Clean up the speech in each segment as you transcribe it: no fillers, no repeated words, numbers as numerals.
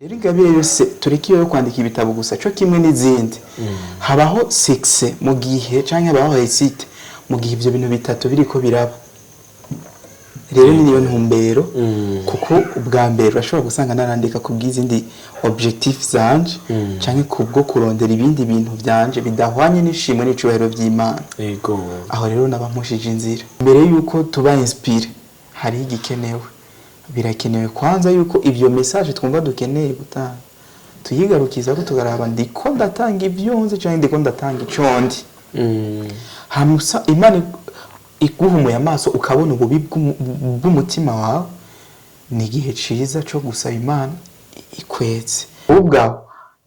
Rero ingabire yose, tureke iyo yo kwandika ibitabo gusa, cyo kimwe n'izindi, habaho succès mu gihe canke habaho réussite mu gihe ivyo bintu bitatu biriko biraba. Rero ni niyo ntumbero, kuko ubwa mbere urashobora gusanga narandika ku bw'izindi objectif zanje canke kubwo kurondera ibindi bintu vyanje bidahwanye n'ishimwe n'icubahiro vy'Imana. Aho rero naba mpushije inzira. Mbere yuko tuba inspiré, hariho igikenewe. Birakenewe kwanza yuko ivyo message twumva dukeneye gutanga tuyigarukiza, ko tukaraba: ndiko ndatanga ivyo nzi canke ndiko ndatanga ico ndi? Hama Imana iguhumuye amaso, ukabona ububi bw'umutima wawe, ni igihe ciza co gusaba Imana ikweze. Wowe ubwawe,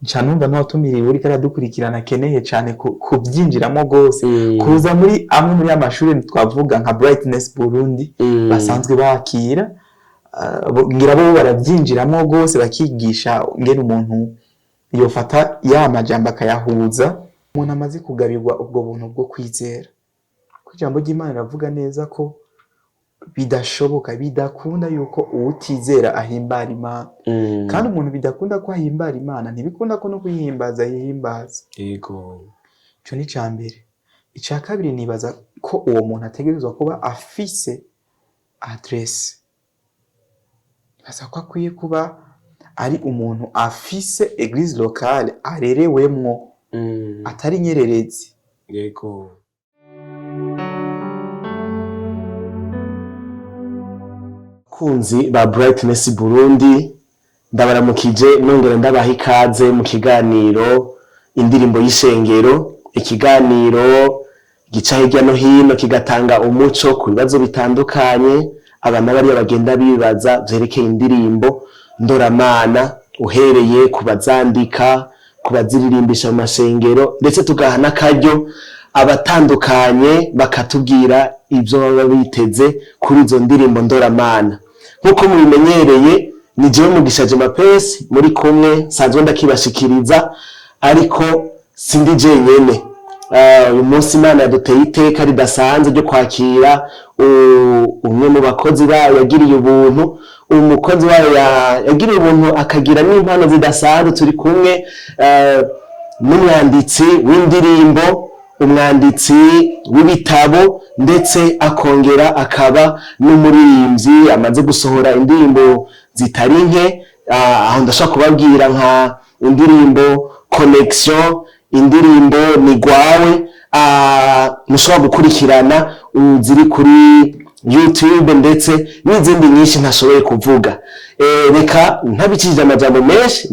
nca numva n'uwatumiriwe uriko aradukurikirana akeneye cane kubyinjiramo rwose, kuza muri amwe muri amashuri twavuga nka Brightness Burundi basanzwe bakira, ngira bo barabyinjiramo rwose, bakigisha ngene umuntu yofata ya majambo akayahuza. Umuntu amaze kugabirwa ubwo buntu bwo kwizera, ko ijambo ry'Imana riravuga neza ko bidashoboka, bidakunda yuko uwutizera ahimbara Imana. Kandi umuntu bidakunda ko ahimbara Imana, ntibikunda ko no kuyihimbaza yihimbaza. Ico ni ica mbere. Ica kabiri, nibaza ko uwo muntu ategerezwa kuba afise adresse. Nibaza ko akwiye kuba ari umuntu afise église locale arerewemwo, atari inyererezi. Kunzi ba Brightness Burundi, ndabaramukije nongera ndabaha ikaze mu kiganiro Indirimbo y'Ishengero, ikiganiro gica hirya no hino kigatanga umuco ku bibazo bitandukanye abana bariya bagenda bibaza vyerekeye indirimbo ndoramana, uhereye ku bazandika, ku baziririmbisha mu mashengero, ndetse tugaha n'akaryo abatandukanye bakatubwira ibyo baba biteze kuri izo ndirimbo ndoramana. Nk'uko mubimenyereye, ni jewe Mugisha Jemapesi muri kumwe, nsanzwe ndakibashikiriza, ariko sindi jenyene. Uyu munsi Imana yaduteye iteka ridasanzwe ryo kwakira umwe mu bakozi bayo yagiriye ubuntu. Umukozi wayo yagiriye ubuntu akagira n'impano zidasanzwe. Turi kumwe n'umwanditsi w'indirimbo, umwanditsi w'ibitabo, ndetse akongera akaba n'umuririmbyi amaze gusohora indirimbo zitari nke. Aho ndashobora kubabwira nka indirimbo Connection, indirimbo Nigwawe, mushobora gukurikirana, ziri kuri YouTube, ndetse n'izindi nyinshi ntashoboye kuvuga. Reka ntabikije amajambo menshi,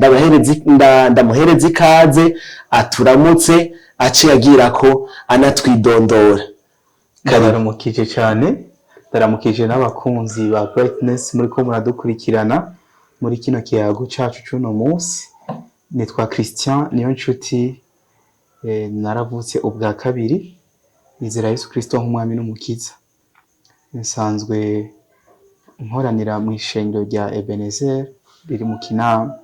ndamuhereza ikaze, aturamutse, ace agira ko anatwidondora. Ndabaramukije cyane, ndaramukije n'abakunzi ba Brightness muri ko muradukurikirana muri kino kiyago cacu c'uno munsi. Nitwa Christian Niyo Nshuti, naravutse ubwa kabiri, nizera Yesu Kristo nk'umwami n'umukiza. Nsanzwe nkoranira mu ishengero rya Ebenezer riri mu Kinama.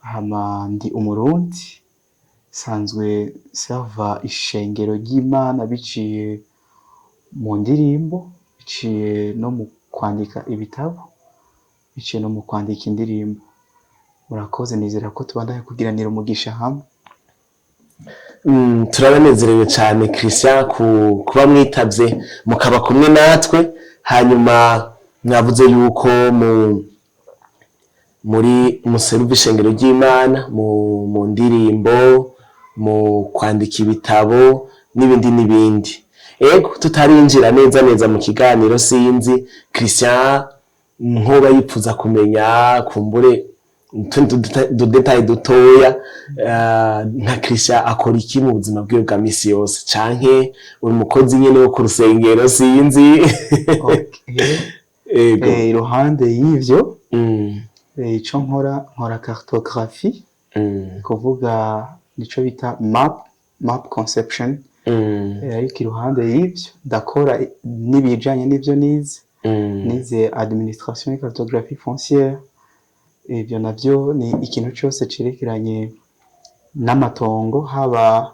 Hama ndi Umurundi, nsanzwe serva ishengero ry'Imana biciye mu ndirimbo, biciye no mu kwandika ibitabo, biciye no mu kwandika indirimbo. Murakoze, nizera ko tubandanya kugiranira umugisha hamwe. Turabanezerewe cyane, Christian, kuba mwitavye mukaba kumwe natwe. Hanyuma mwavuze yuko muri museruva ishengero ry'Imana mu ndirimbo, mu kwandika ibitabo n'ibindi n'ibindi. Ego, tutarinjira neza neza mu kiganiro, sinzi, Christian, nkoba yipfuza kumenya kumbure utundi dudétails dutoya, nka Christian akora iki mu buzima bwiwe bwa misi yose, canke uri umukozi nyene wo ku rusengero, sinzi. Okay. Ego. Iruhande y'ivyo, ico nkora, nkora cartographie, kuvuga nico bita map conception. Ariko iruhande y'ivyo ndakora n'ibijanye n'ivyo nize. Nize administration et cartographie foncière. Ivyo navyo ni ikintu cose cerekeranye n'amatongo, haba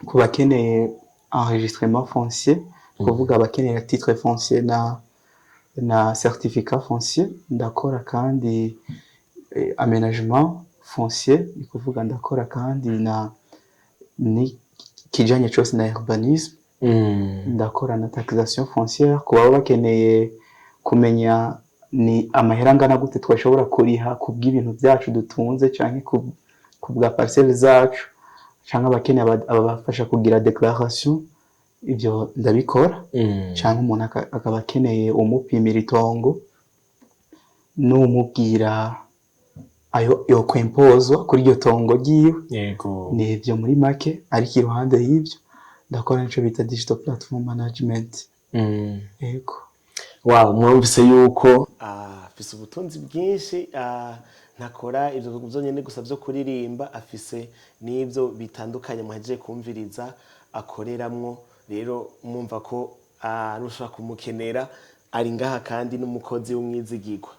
ku bakeneye enregistrement foncier, kuvuga abakeneye titre foncier na certificat foncier. Ndakora kandi aménagement foncier, ni kuvuga ndakora kandi na n'ikijanye cose na urbanisme. Ndakora na taxation foncière ku baba bakeneye kumenya ni amahera angana gute twashobora kuriha ku bw'ibintu byacu dutunze canke ku bwa parcelle zacu, canke abakeneye ababafasha kugira déclaration, ivyo ndabikora, canke umuntu akaba akeneye umupimira itongo n'umubwira ayo yokwempozwa kuri iryo tongo ryiwe. Ni ivyo muri make, ariko iruhande y'ivyo ndakora nico bita digital platform management. Yego. Wow, mwumvise yuko afise ubutunzi bwinshi. Ntakora ivyo byonyine gusa vyo kuririmba, afise n'ivyo bitandukanye muhejeje kumviriza akoreramwo. Rero mwumva ko nushobora kumukenera ari ngaha, kandi n'umukozi w'umwizigirwa.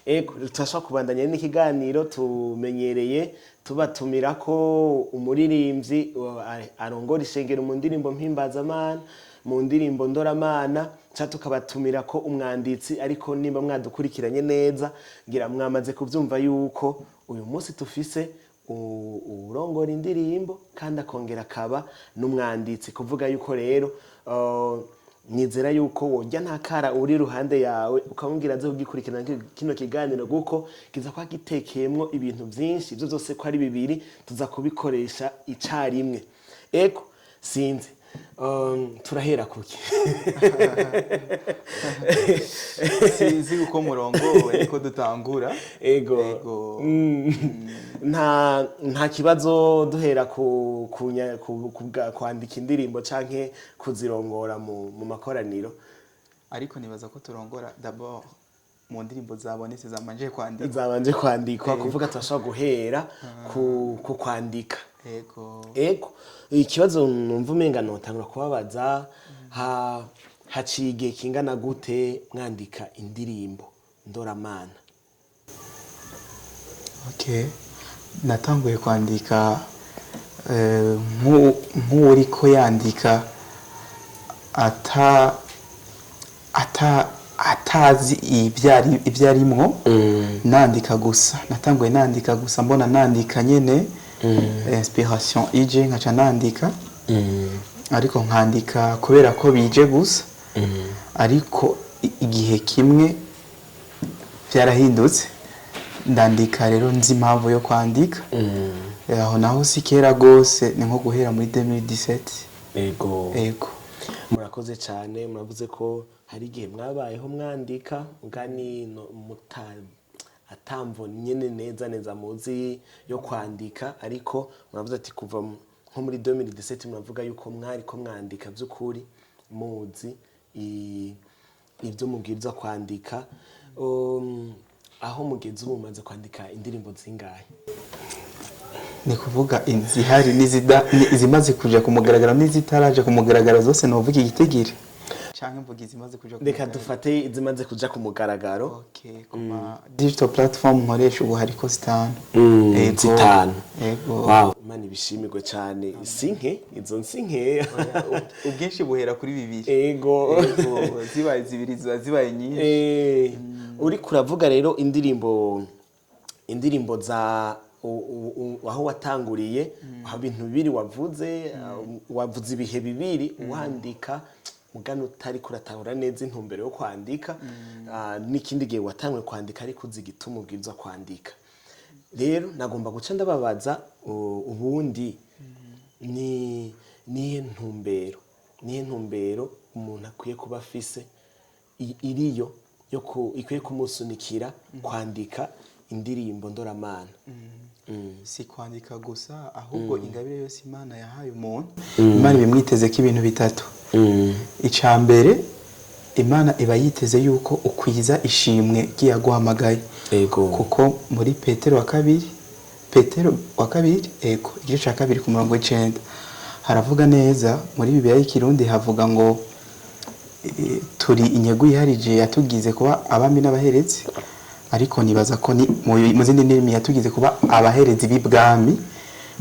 Ego, turashobora kubandanya n'ikiganiro tumenyereye tubatumira ko umuririmbyi arongora ishengero mu ndirimbo mpimbazamana, mu ndirimbo ndoramana, ca tukabatumira ko umwanditsi. Ariko nimba mwadukurikiranye neza, ngira mwamaze kuvyumva yuko uyu munsi tufise uwurongora indirimbo kandi akongera akaba n'umwanditsi. Kuvuga yuko rero nizera yuko wojya ntakara uri iruhande yawe ukamubwira aze kugikurikirana kino kiganiro, kuko kiza kuba gitekeyemwo ibintu byinshi. Ibyo byose ko ari bibiri tuza kubikoresha icarimwe. Ego, sinzi, turahera kuki? Sinzi uko murongowe niko dutangura. Ego. Ego. Nta kibazo, duhera ku kwandika indirimbo canke kuzirongora mu makoraniro. Ariko nibaza ko turongora d'abord mu ndirimbo zabonetse zamanje kwandika. Zabanje kwandikwa. Ego. Kuvuga turashobora guhera ku kwandika. Ego. Ego, ikibazo numva umenga notangura kubabaza, haciye igihe kingana gute mwandika indirimbo ndoramana? Okay, natanguye kwandika nk'uriko yandika ata ata atazi ibyo arimwo, nandika gusa. Natanguye nandika gusa, mbona nandika nyene, inspiration ije nkaca nandika, ariko nkandika kubera ko bije gusa. Ariko igihe kimwe byarahindutse, ndandika rero nzi impamvu yo kwandika. Aho naho si kera gose, ni nko guhera muri 2017. Ego. Ego. Murakoze cyane. Muravuze ko hari igihe mwabayeho mwandika mugani no muta atamvo nyene neza neza muzi yo kwandika, ariko muravuze ati kuva nko muri 2017 muravuga yuko mwari ko mwandika by'ukuri muzi ibyo mubwirizwa kwandika. Aho mugeze ubu mumaze kwandika indirimbo zingahe? Ni kuvuga izihari izimaze kuja ku mugaragaro n'izitaraja ku mugaragaro zose novuga igitigiri canke mvuga izimaze kuja ku Reka mugaragaro? dufate izimaze kuja ku mugaragaro. Okay, ku ma digital platform nkoresha ubu hariko zitanu. Ego. Zitanu. Ego. Wow, Imana ibishimirwe cyane. Si nke izo, si nkeya. Ubwinshi buhera kuri bibiri. Ego. Ego, zibaye zibiri ziba zibaye nyinshi. Uriko uravuga rero indirimbo za aho watanguriye, aho ibintu bibiri wavuze, wavuze ibihe bibiri wandika mugana utari kuratahura neza intumbero yo kwandika, n'ikindi gihe watanguye kwandika ariko uzi igituma ubwirizwa kwandika. Rero nagomba guca ndababaza, ubundi ni nihe ntumbero umuntu akwiye kuba afise iriyo yo ikwiye kumusunikira kwandika indirimbo ndoramana? Si kwandika gusa, ahubwo ingabire yose Imana yahaye umuntu, Imana ibimwiteze ko ibintu bitatu. Icya mbere, Imana iba yiteze yuko ukwiza ishimwe ry'iyaguhamagaye. Kuko muri Petero wa kabiri, Petero wa kabiri, ego, igice cya kabiri ku murongo w'icenda haravuga neza. Muri Bibiliya y'Ikirundi havuga ngo turi inyegu yiharije yatugize kuba abami n'abaherezi, ariko nibaza ko ni mu zindi ndimi yatugize kuba abaherezi b'ibwami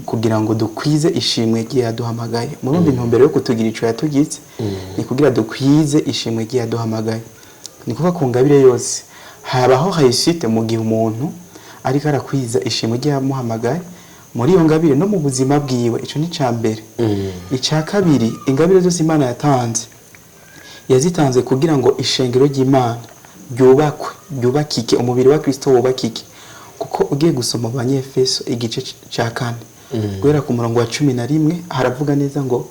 kugira ngo dukwize ishimwe ry'iyaduhamagaye. Murumva, intumbero yo kutugira ico yatugize ni kugira dukwize ishimwe ry'iyaduhamagaye. Ni kuvuga ku ngabire yose habaho réussite mu gihe umuntu ariko arakwiza ishimwe ry'amuhamagaye muri iyo ngabire no mu buzima bwiwe. Ico ni ca mbere. Icya kabiri, ingabire zose Imana yatanze, yazitanze kugira ngo ishengero ry'Imana ryubakwe, ryubakike, umubiri wa Kristo wubakike. Kuko ugiye gusoma Abanyefeso igice cya 4, guhera ku murongo wa 11, haravuga neza ngo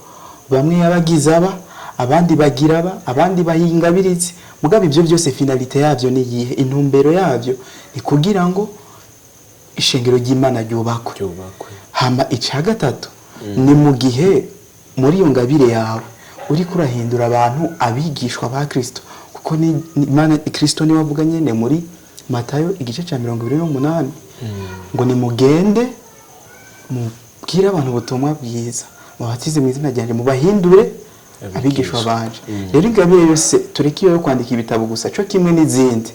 bamwe yabagize aba, abandi bagira aba, abandi bahingabirizi. Mugabo ibyo byose, finalité yabyo ni iyihe? Intumbero yabyo ni kugira ngo ishengero ry'Imana ryubakwe. Ryubakwe. Hama icya gatatu ni mu gihe muri iyo ngabire yawe uriko urahindura abantu abigishwa ba Kristo, kuko ni Imana, Kristo niwe avuga nyene muri Matayo igice cya 28 ngo nimugende mubwire abantu ubutumwa bwiza, mubatize mu izina ryanjye, mubahindure abigishwa banje. Rero ingabire yose, tureke iyo yo kwandika ibitabo gusa, cyo kimwe n'izindi,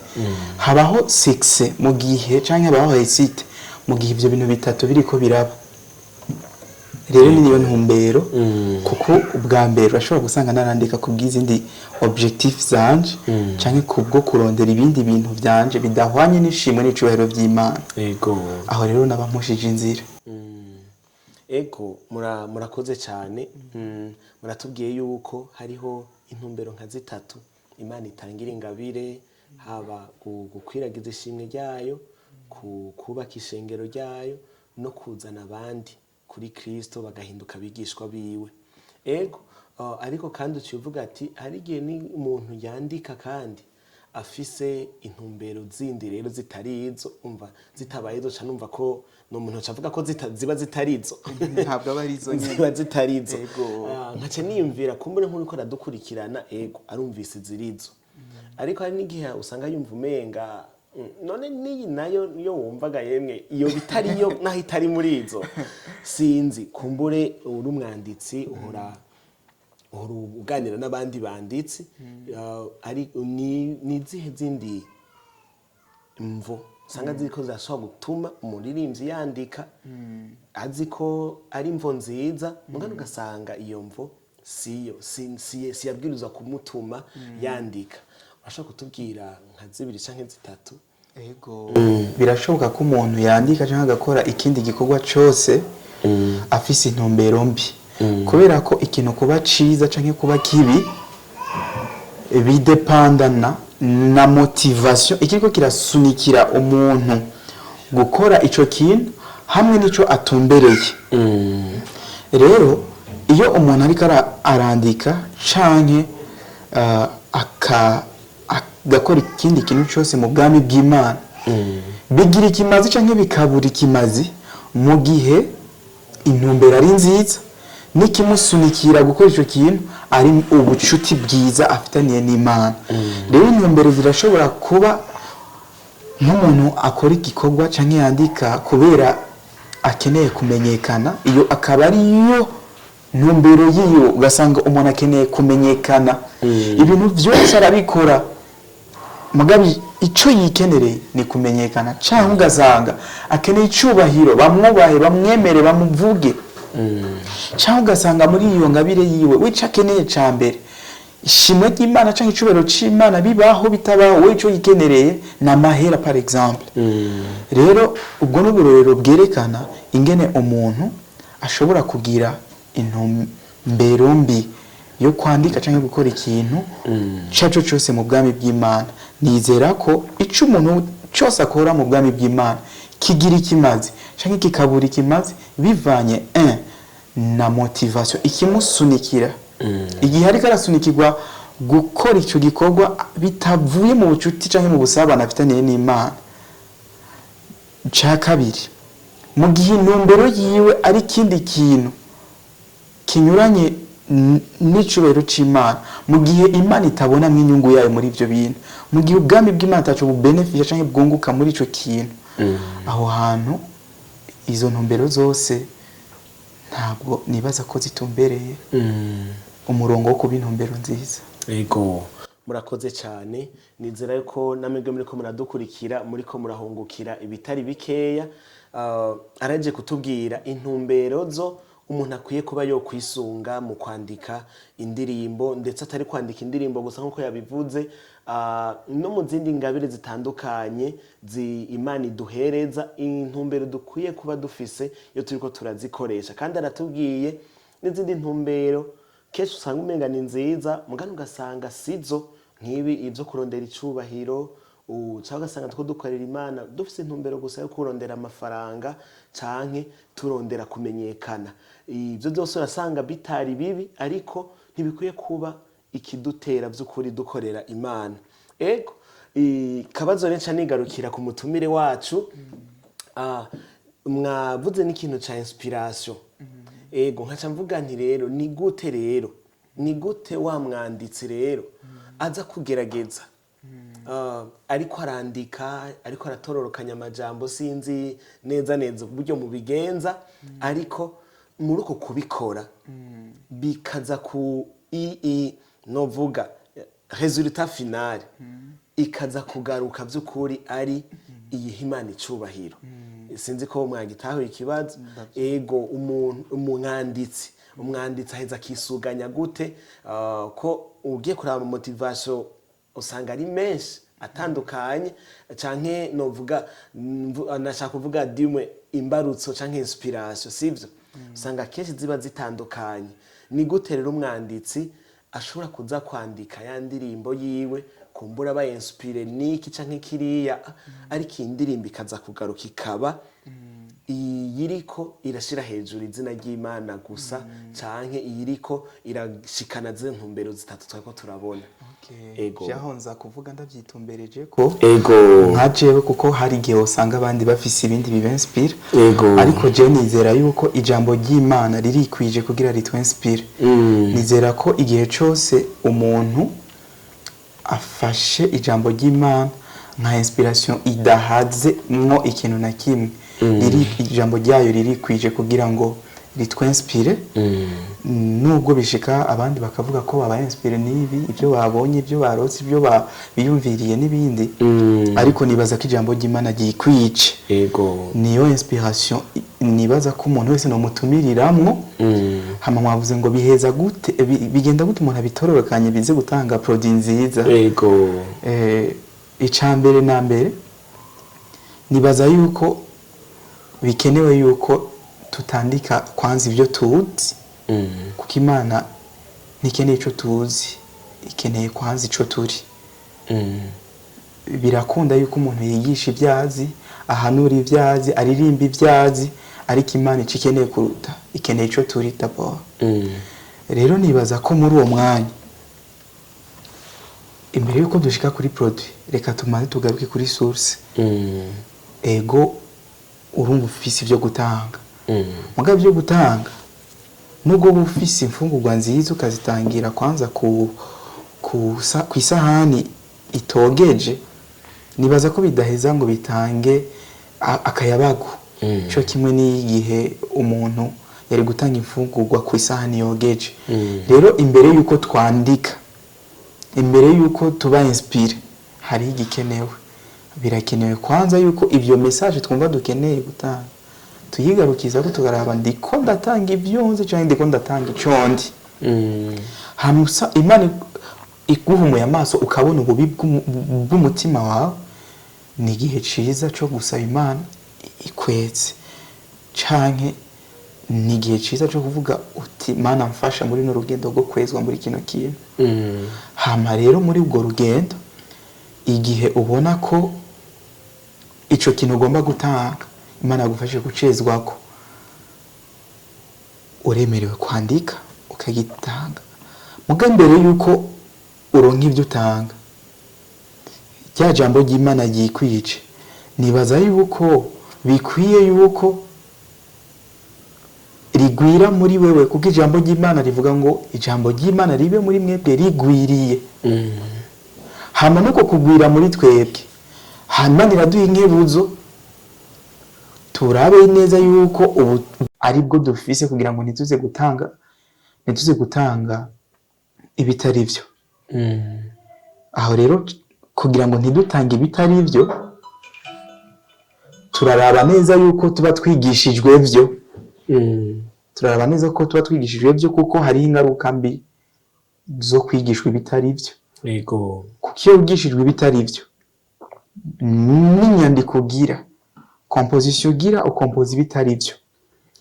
habaho succès mu gihe canke habaho réussite mu gihe ibyo bintu bitatu biriko biraba. Rero ni niyo ntumbero, kuko ubwa mbere urashobora gusanga narandika ku bw'izindi objectif zanje canke kubwo kurondera ibindi bintu vyanje bidahwanye n'ishimwe n'icubahiro vy'Imana. Aho rero naba mpushije inzira. Ego, murakoze cyane. Muratubwiye yuko hariho intumbero nka zitatu Imana itangira ingabire: haba gukwiragiza ishimwe ryayo, kubaka ishengero ryayo, no kuzana abandi kuri Kristo bagahinduka abigishwa biwe. Ego, ariko kandi uciye uvuga ati hari igihe n'umuntu yandika kandi afise intumbero zindi rero zitari izo. Umva, zitabaye izo, ca numva ko ni umuntu aca avuga ko ziba zitari izo. Ntabwo aba ari izo nyene. Ziba zitari izo. Ego. Nkaca niyumvira kumbure nk'uriko aradukurikirana, ego, arumvise izirizo, ariko hari n'igihe usanga yumva umenga none n'iyi nayo niyo wumvaga, yemwe iyo bitariyo naho itari muri izo, sinzi. Kumbure uri umwanditsi, uhora uganira n'abandi banditsi, ari ni izihe zindi mvo usanga ziriko zirashobora gutuma umuririmbyi yandika azi ko ari imvo nziza, mugabo ugasanga iyo mvo siyo, siyabwirizwa kumutuma yandika? Urashobora kutubwira nka zibiri canke zitatu? Ego. Birashoboka ko umuntu yandika cyangwa agakora ikindi gikorwa cyose afise intumbero mbi, kubera ko ikintu kuba ciza canke kuba kibi bidepandana na motivation ikiriko kirasunikira umuntu gukora ico kintu hamwe n'ico atumbereye. Rero iyo umuntu ariko arandika canke agakora ikindi kintu cyose mu bwami bw'Imana, bigira ikimazi canke bikabura ikimazi mu gihe intumbero ari nziza n'ikimusunikira gukora ico kintu ari ubucuti bwiza afitaniye n'Imana. Rero intumbero zirashobora kuba nk'umuntu akora igikorwa canke yandika kubera akeneye kumenyekana, iyo akaba ariyo ntumbero yiwe. Ugasanga umuntu akeneye kumenyekana, ibintu byose arabikora, mugabe ico yikenereye ni kumenyekana. Canke ugasanga akeneye icubahiro, bamwubahe, bamwemere, bamuvuge. Canke ugasanga muri iyo ngabire yiwe, we ico akeneye ca mbere ishimwe ry'Imana canke icubahiro c'Imana, bibaho bitabaho, we ico yikenereye ni amahera, par exemple. Rero ubwo n'uburorero bwerekana ingene umuntu ashobora kugira intumbero mbi yo kwandika cyangwa gukora ikintu icyo cyose mu bwami bw'Imana. Nizera ko icyo umuntu cyose akora mu bwami bw'Imana kigira ikimazi cyangwa kikabura ikimazi bivanye un na motivation ikimusunikira. Igihe ariko arasunikirwa gukora icyo gikorwa bitavuye mu bucuti cyangwa mu busabane afitaniye n'Imana. Cya kabiri, mu gihe intumbero yiwe ari ikindi kintu kinyuranye n'icubahiro c'Imana, mu gihe Imana itabonamwo inyungu yayo muri ivyo bintu, mu gihe ubwami bw'Imana ataco bubenefisha canke bwunguka muri ico kintu, aho hantu izo ntumbero zose ntabwo nibaza ko zitumbereye umurongo wo kuba intumbero nziza. Ego, murakoze cyane. Nizera yuko namwe muriko muradukurikira, muriko murahungukira ibitari bikeya. Araje kutubwira intumbero zo umuntu akwiye kuba yo kwisunga mu kwandika indirimbo, ndetse atari kwandika indirimbo gusa nk'uko yabivuze, no mu zindi ngabire zitandukanye Imana iduhereza, intumbero dukwiye kuba dufise iyo turiko turazikoresha. Kandi aratubwiye n'izindi ntumbero kenshi usanga umenga ni nziza, mugani ugasanga sizo, nk'ibi ibyo kurondera icubahiro, cyangwa ugasanga two dukorera Imana dufise intumbero gusa yo kurondera amafaranga canke turondera kumenyekana. Ibyo byose urasanga bitari bibi, ariko ntibikwiye kuba ikidutera by'ukuri dukorera Imana. Ego, kabazo rero nca nigarukira ku mutumire wacu. Mwavuze n'ikintu ca inspiration. Ego, nkaca mvuga nti rero ni gute, rero ni gute wa mwanditsi rero aza kugerageza, ariko arandika, ariko aratororokanya amajambo, sinzi neza neza uburyo mubigenza, ariko muri uko kubikora bikaza ku i novuga résultat final ikaza kugaruka by'ukuri ari iyiha Imana icubahiro. Sinzi ko mwagitahuye ikibazo. Ego, umuntu umwanditsi aheza akisuganya gute? Ko ugiye kuraba motivation usanga ari menshi atandukanye, canke novuga nashaka kuvuga dimwe imbarutso canke inspiration, sivyo? Usanga kenshi ziba zitandukanye. Ni gute rero umwanditsi ashobora kuza kwandika ya ndirimbo yiwe, kumbura aba inspiré niki canke kiriya, ariko iyi ndirimbo ikaza kugaruka ikaba iyiriko irashira hejuru izina ry'Imana gusa, canke iyiriko irashikana ze ntumbero zitatu twariko turabona? Ego. Jaho nza kuvuga ndavyitumbereje ko nka jewe, kuko hari igihe usanga abandi bafise ibindi bibenspire, ariko jewe nizera yuko ijambo ry'Imana ririkwije kugira ritwenspire. Nizera ko igihe cose umuntu afashe ijambo ry'Imana nka inspiration idahaze mwo ikintu na kimwe, riri ijambo ryayo ririkwije kugira ngo ritwenspire. Nubwo bishika abandi bakavuga ko babaye inspiré n'ibi, ibyo babonye, ibyo barotse, ibyo biyumviriye n'ibindi, ariko nibaza ko ijambo ry'Imana ryikwije. Niyo inspiration nibaza ko umuntu wese nomutumiriramwo. Hama mwavuze ngo biheza gute, bigenda gute umuntu abitororokanye bize gutanga produit nziza? Ica mbere na mbere, nibaza yuko bikenewe yuko tutandika kwanza ibyo tuzi, kuko Imana ntikeneye ico tuzi, ikeneye kwanza ico turi. Birakunda yuko umuntu yigisha ibyo azi, ahanura ibyo azi, aririmba ibyo azi, ariko Imana ico ikeneye kuruta, ikeneye ico turi d'abord. Rero nibaza ko muri uwo mwanya, imbere yuko dushika kuri produit, reka tumaze tugaruke kuri source. Ego, urumva ufise ibyo gutanga, mugabo ibyo gutanga, nubwo uba ufise imfungurwa nziza ukazitangira kwanza ku isahani itogeje, nibaza ko bidaheza ngo bitange akayabagu cyo kimwe n'igihe umuntu yari gutanga imfungurwa ku isahani yogeje. Rero imbere yuko twandika, imbere yuko tuba inspiré, hari igikenewe. Birakenewe kwanza yuko ibyo message twumva dukeneye gutanga tuyigarukiza, ko tukaraba: ndiko ndatanga ibyo nzi cyangwa ndiko ndatanga ico ndi? Hama Imana iguhumuye amaso ukabona ububi bw'umutima wawe, ni igihe ciza co gusaba Imana ikwetse, canke ni igihe ciza co kuvuga uti: "Mana, mfasha muri runo rugendo rwo kwezwa muri kino kintu." Hama rero muri ubwo rugendo, igihe ubona ko ico kintu ugomba gutanga Imana yagufashije gucezwako, uremerewe kwandika ukagitanga. Muga mbere yuko uronka ibyo utanga, rya jambo ry'Imana ryikwije, nibaza yuko bikwiye yuko rigwira muri wewe, kuko ijambo ry'Imana rivuga ngo ijambo ry'Imana ribe muri mwebwe rigwiriye. Hama nuko kugwira muri twebwe, hanyuma riraduha inkebuzo turabe neza yuko ubu aribwo dufise, kugira ngo ntituze gutanga ibitari byo. Aho rero, kugira ngo ntidutange ibitari byo, turaraba neza yuko tuba twigishijwe byo. Turaraba neza ko tuba twigishijwe byo, kuko hariho ingaruka mbi zo kwigishwa ibitari byo. Kuko iyo wigishijwe ibitari byo, n'inyandiko ugira, composition ugira, ukompoza ibitari byo.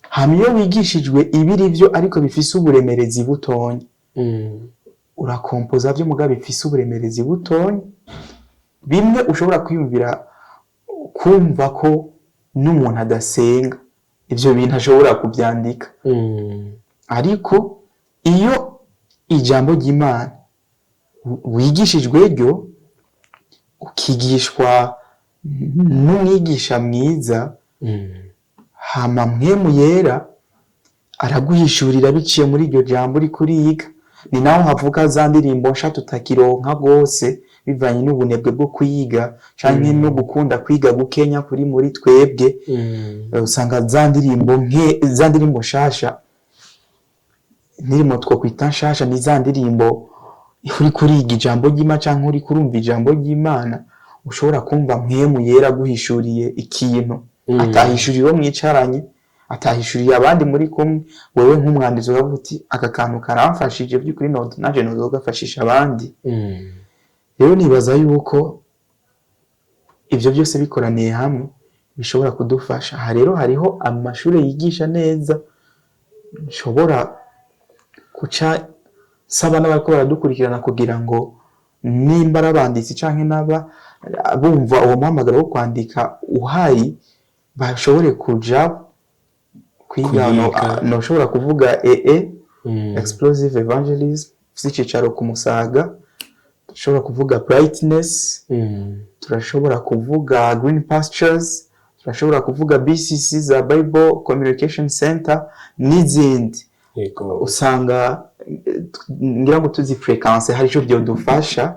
Hama iyo wigishijwe ibiri byo ariko bifise uburemerezi butonya, urakompoza byo mugabo bifise uburemerezi butonya, bimwe ushobora kwiyumvira, kumva ko n'umuntu adasenga ivyo bintu ashobora kuvyandika. Ariko iyo ijambo ry'Imana wigishijwe ryo, ukigishwa n'umwigisha mwiza, hama Mpwemu Yera araguhishurira biciye muri iryo jambo uriko uriga, ni naho havuka za ndirimbo nsha tutakironka rwose, bivanye n'ubunebwe bwo kwiga canke no gukunda kwiga gukenya kuri muri twebwe. Usanga za ndirimbo nke, za ndirimbo nshasha, indirimbo twokwita nshasha ni za ndirimbo uriko uriga ijambo ry'Imana canke uriko urumva ijambo ry'Imana, ushobora kumva Mpwemu Yera aguhishuriye ikintu atahishuriye uwo mwicaranye, atahishuriye abandi muri kumwe. Wewe nk'umwanditsi uravuga uti: "Aka kantu karamfashije by'ukuri, nanje nozogafashisha abandi." Rero nibaza yuko ivyo byose bikoraniye hamwe bishobora kudufasha. Aha rero hariho amashure yigisha neza, nshobora guca nsaba n'abariko baradukurikirana kugira ngo nimba ari abanditsi canke n'aba bumva uwo muhamagaro wo kwandika uhari, bashobore kuja kwiga. Kuyiga. Noshobora kuvuga EE, Explosive Evangelism, ifise icicaro ku Musaga. Turashobora kuvuga Brightness, turashobora kuvuga Green Pastures, turashobora kuvuga BCC za Bible Communication Center n'izindi. Usanga ngira ngo tuzi fréquence, hari ico vyodufasha.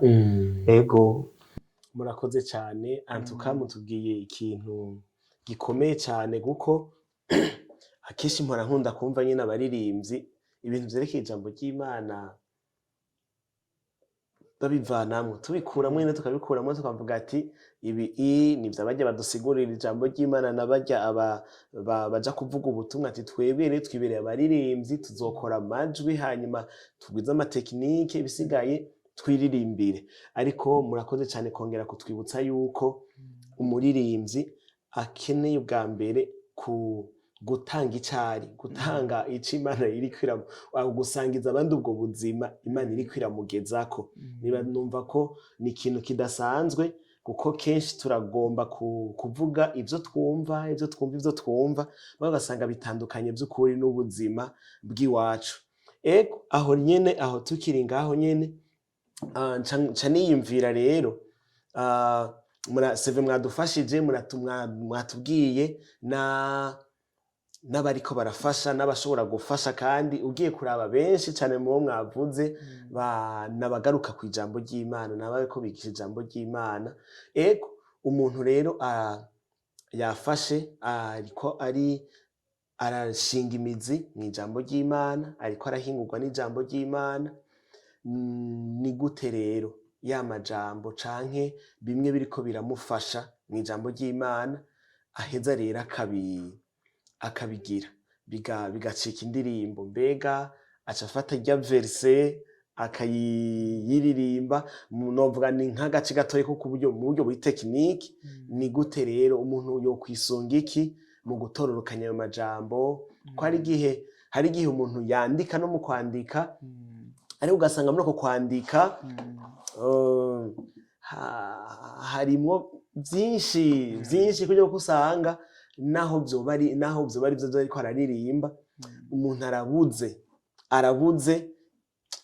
Ego. Murakoze cyane. Antuka mutubwiye ikintu gikomeye cyane, kuko akenshi mpora nkunda kumva nyine abaririmbyi ibintu vyerekeye ijambo ry'Imana babivanamwo, tubikuramwo nyine, tukabikuramwo, tukavuga ati ibi ni vya barya badusigurira ijambo ry'Imana na barya aba baja kuvuga ubutumwa, ati twebwe rero twibereye abaririmbyi, tuzokora amajwi, hanyuma tugwize ama techniques, ibisigaye twiririmbire. Ariko murakoze cyane kongera kutwibutsa yuko umuririmbyi akeneye ubwa mbere ku gutanga icari, gutanga ico Imana iriko gusangiza abandi ubwo buzima Imana iriko iramugezako. Niba numva ko ni ikintu kidasanzwe, kuko kenshi turagomba kuvuga ivyo twumva, ivyo twumva, ivyo twumva, mugabo ugasanga bitandukanye by'ukuri n'ubuzima bw'iwacu. Ego, aho nyene, aho tukiri ngaho nyene, nca niyumvira rero, seve mwadufashije, mwatubwiye na n'abariko barafasha n'abashobora gufasha, kandi ugiye kuraba benshi cyane mu bo mwavuze n'abagaruka ku ijambo ry'Imana, n'abariko bigisha ijambo ry'Imana. Ego, umuntu rero yafashe, ariko ari arashinga imizi mu ijambo ry'Imana, ariko arahingurwa n'ijambo ry'Imana. Ni gute rero ya majambo canke bimwe biriko biramufasha mu ijambo ry'Imana aheza rero akabigira bigacika indirimbo? Mbega aca afata rya verset akayiririmba? Novuga ni nk'agace gatoyi ko kuburyo mu buryo buri technique. Ni gute rero umuntu yokwisunga iki mu gutororokanya ayo majambo, ko hari igihe umuntu yandika no mu kwandika, ariko ugasanga muri uko kwandika harimwo byinshi byinshi, kuburyo ko usanga naho vyoba ari vyo ariko araririmba, umuntu arabuze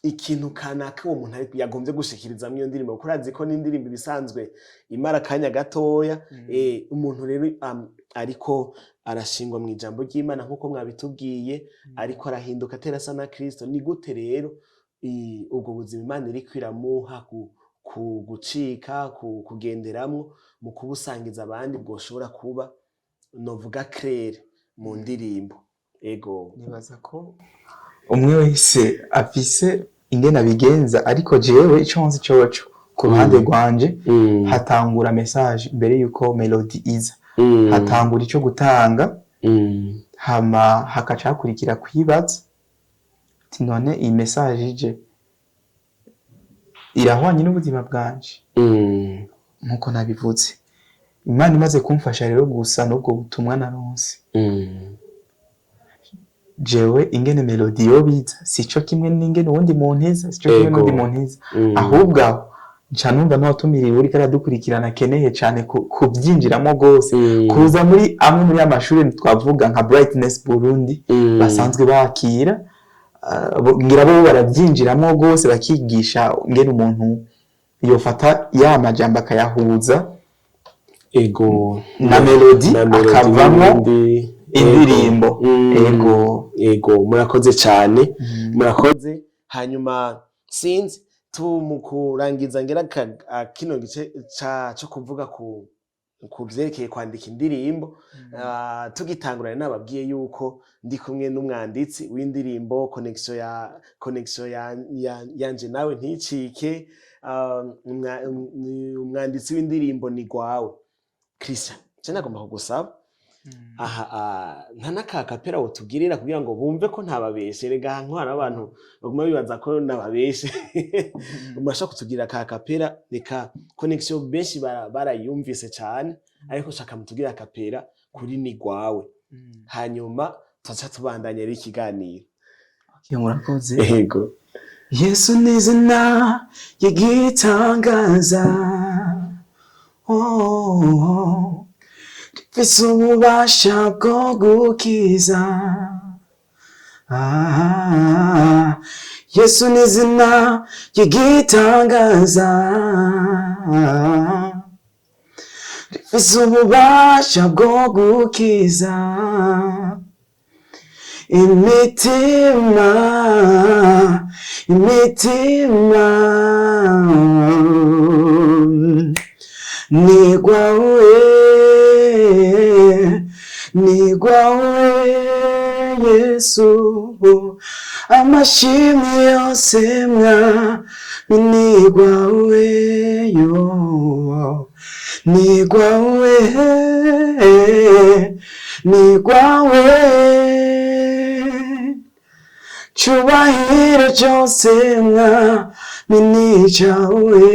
ikintu kanaka uwo muntu yagombye gushikirizamwo iyo ndirimbo, kuko urazi ko n'indirimbo ibisanzwe imara akanya gatoya. Umuntu rero ariko arashingwa mu ijambo ry'Imana nk'uko mwabitubwiye, ariko arahinduka atera asa na Kristo, ni gute rero ubwo buzima Imana iriko iramuha ku gucika kugenderamwo mu kubusangiza abandi bwoshobora kuba, novuga, clair mu ndirimbo? Ego. Nibaza ko umwe wese afise ingene abigenza, ariko jewe ico nzi coco ku ruhande rwanje, hatangura message mbere yuko melody iza, hatangura ico gutanga. Hama hakaca hakurikira kwibaza ati: "None iyi message ije irahwanye n'ubuzima bwanje?" Nkuko nabivuze, Imana imaze kumfasha rero gusa n'ubwo butumwa naronse, jewe ingene melody yobiza sico kimwe n'ingene uwundi muntu iza, sico kimwe n'uwundi muntu iza. Ahubwo aho nca numva n'uwatumiriwe uriko aradukurikirana akeneye cane kuvyinjiramo gose, kuza muri amwe muri amashuri twavuga nka Brightness Burundi basanzwe bakira, ngira bo barabyinjiramo gose, bakigisha ingene umuntu yofata ya majambo akayahuza na melody, na melody akavamwo n'ibindi. indirimbo. Ego. Ego, murakoze cyane, murakoze. Hanyuma sinzi, tu mu kurangiza ngira kino gice cyo kuvuga ku vyerekeye kwandika indirimbo, tugitangurana nababwiye yuko ndi kumwe n'umwanditsi w'indirimbo Connexion ya Connexion ya yanje nawe nticike. Umwanditsi w'indirimbo ni gwawe Christian. Je nagomba kugusaba aha, nta n'aka cappella wotugirira kugira ngo bumve ko ntababeshe. Rega aha ntwara abantu baguma bibaza ko nababeshe. Murashobora kutugirira ka cappella? Reka Connexion benshi barayumvise cane, ariko shaka mutugirire a cappella kuri ni gwawe, hanyuma tuzaca tubandanya rero ikiganiro. Okay, murakoze. Ego. Yesu ni izina ry'igitangaza, oh, rifise ububasha bwo gukiza. Ah, Yesu ni izina ry'igitangaza, rifise ububasha bwo gukiza imitima, imitima. Ni gwawe, ni gwawe Yesu, amashimwe yose mwami ni gwawe, yo ni gwawe, ni gwawe, cubahiro cyose mwami ni cawe.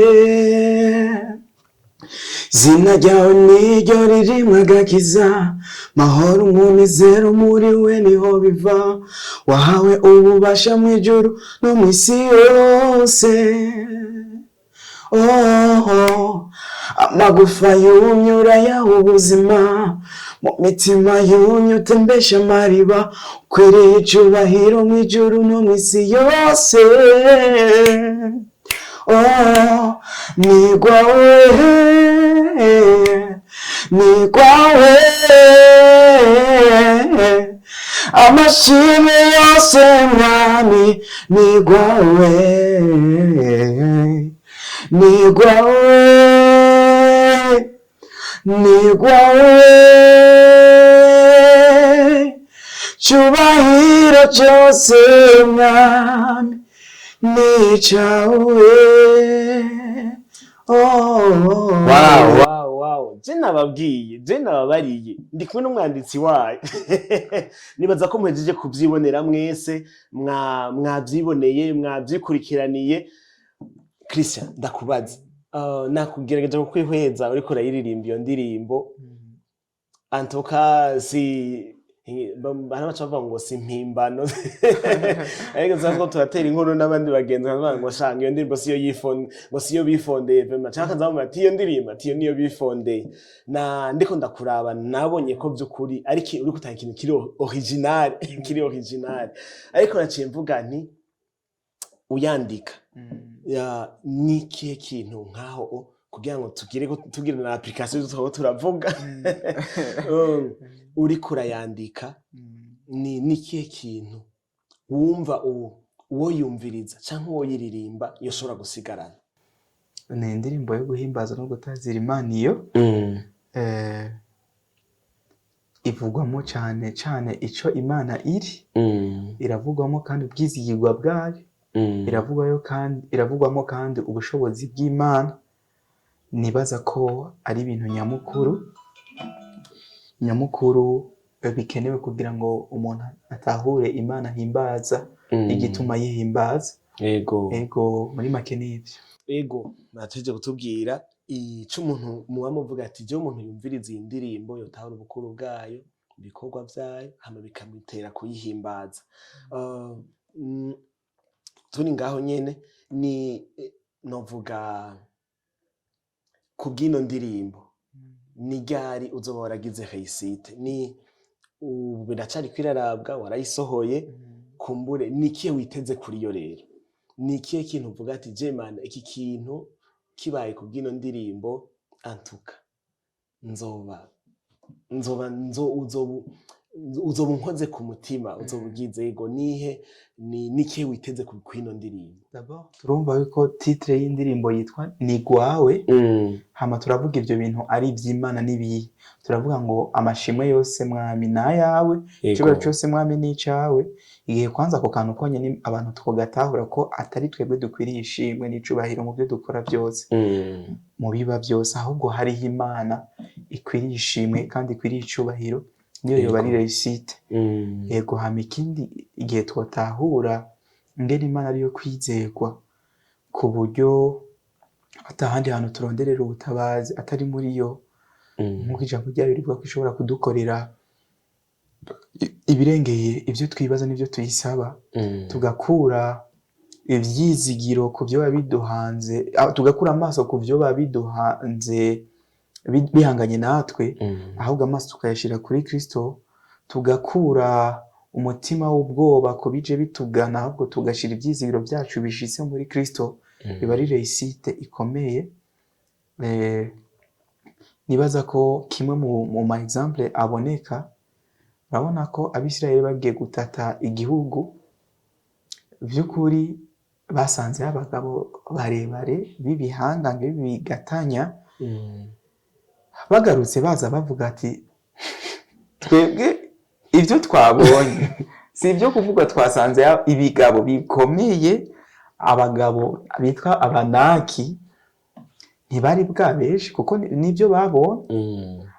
Zina ryawe niryo ririmwo agakiza, mahoro, umunezero, muri we niho biva. Wahawe ububasha mu ijuru no mu isi yose. Oh, amagufa yumye urayaha ubuzima, mu mitima yumye utembesha amariba. Ukwiriye icubahiro mu ijuru no mu isi yose. Oh, ni gwawe, ni gwawe, amashimwe yose mwami ni gwawe, ni gwawe, ni gwawe, cubahiro cyose mwami ni cawe. Oh. Wow, je nababwiye, je nababariye, ndi kumwe n'umwanditsi wayo. Nibaza ko muhejeje kuvyibonera mwese, mwavyiboneye, mwavyikurikiraniye. Christian, ndakubaza, nakugerageje kukwihweza uriko urayiririmba iyo ndirimbo. Antuka si hari abaca bavuga ngo si impimbano, ariko tuba turatera inkuru n'abandi bagenzi bakavuga ngo shanga iyo ndirimbo siyo yifon ngo siyo bifondeye vraiment, canke akaza ati iyo ndirimbo, ati iyo niyo bifondeye. Na ndiko ndakuraba nabonye ko by'ukuri ariko uriko utanga ikintu kiri original, kiri original. Ariko naciye mvuga nti uyandika ya ni ikihe kintu nkaho kugira ngo tugire tugire na application tukaba turavuga, uriko urayandika, ni ikihe kintu wumva uwo yumviriza canke uwo yiririmba yoshobora gusigarana? Ni indirimbo yo guhimbaza no gutazira Imana. Iyo ivugwamo cyane cyane ico Imana iri, iravugwamo kandi ubwizigirwa bwayo, iravugwayo kandi, iravugwamo kandi ubushobozi bw'Imana. Nibaza ko ari ibintu nyamukuru nyamukuru. bikenewe kugira ngo umuntu atahure Imana ahimbaza, igituma yihimbaza. Ego, muri make nivyo. Ego, natuje kutubwira ico umuntu muba muvuga ati je umuntu yumviriza iyi ndirimbo yotahura ubukuru bwayo, ibikorwa vyayo, hama bikamutera kuyihimbaza. Turi ngaho nyene ni novuga kubw'ino ndirimbo, ni ryari uzoba waragize réussite? Ni ubu biracariko irarabwa, warayisohoye, kumbure ni ikihe witeze kuri yo? Rero ni ikihe kintu uvuga ati je mana, iki kintu kibaye kubw'ino ndirimbo, antuka nzoba nzo uzoba unkoze ku mutima, uzoba ugize? Ego, nihe ni nikihe witeze ku kw'ino ndirimbo? D'abord turumva yuko titre y'indirimbo yitwa Ni Gwawe. Hama turavuga ivyo bintu ari ivy'Imana n'ibihe. Turavuga ngo amashimwe yose, Mwami, nayawe, icubahiro cose, Mwami, n'icawe. Igihe kwanza ako kantu konyene abantu twogatahura ko atari twebwe dukwiriye ishimwe n'icubahiro mu byo dukora byose, mu biba byose, ahubwo hariho Imana ikwiriye ishimwe kandi ikwiriye icubahiro, niyo yoba ari réussite. Yego, hama ikindi, igihe twotahura ingene Imana ariyo kwizerwa, ku buryo atahandi hantu turonderera ubutabazi atari muri yo, nk'uko ijambo ryayo rivuga ko ishobora kudukorera ibirengeye ibyo twibaza n'ibyo tuyisaba, tugakura ivyizigiro ku vyoba biduhanze, tugakura amaso ku vyoba biduhanze, bihanganye natwe, ahubwo amaso tukayashira kuri Kristo, tugakura umutima w'ubwoba ku bije bitugana, ahubwo tugashira ivyizigiro vyacu bishitse muri Kristo, biba ari réussite ikomeye. Nibaza ko kimwe mu ma exemple aboneka, urabona ko Abisirayeli bagiye gutata igihugu, vy'ukuri basanzeyo abagabo barebare b'ibihangange b'ibigatanya. Bagarutse baza bavuga ati twebwe ibyo twabonye si ibyo kuvuga, twasanze ibigabo bikomeye, abagabo bitwa Abanaki, ntibari bwa benshi kuko nibyo babonye.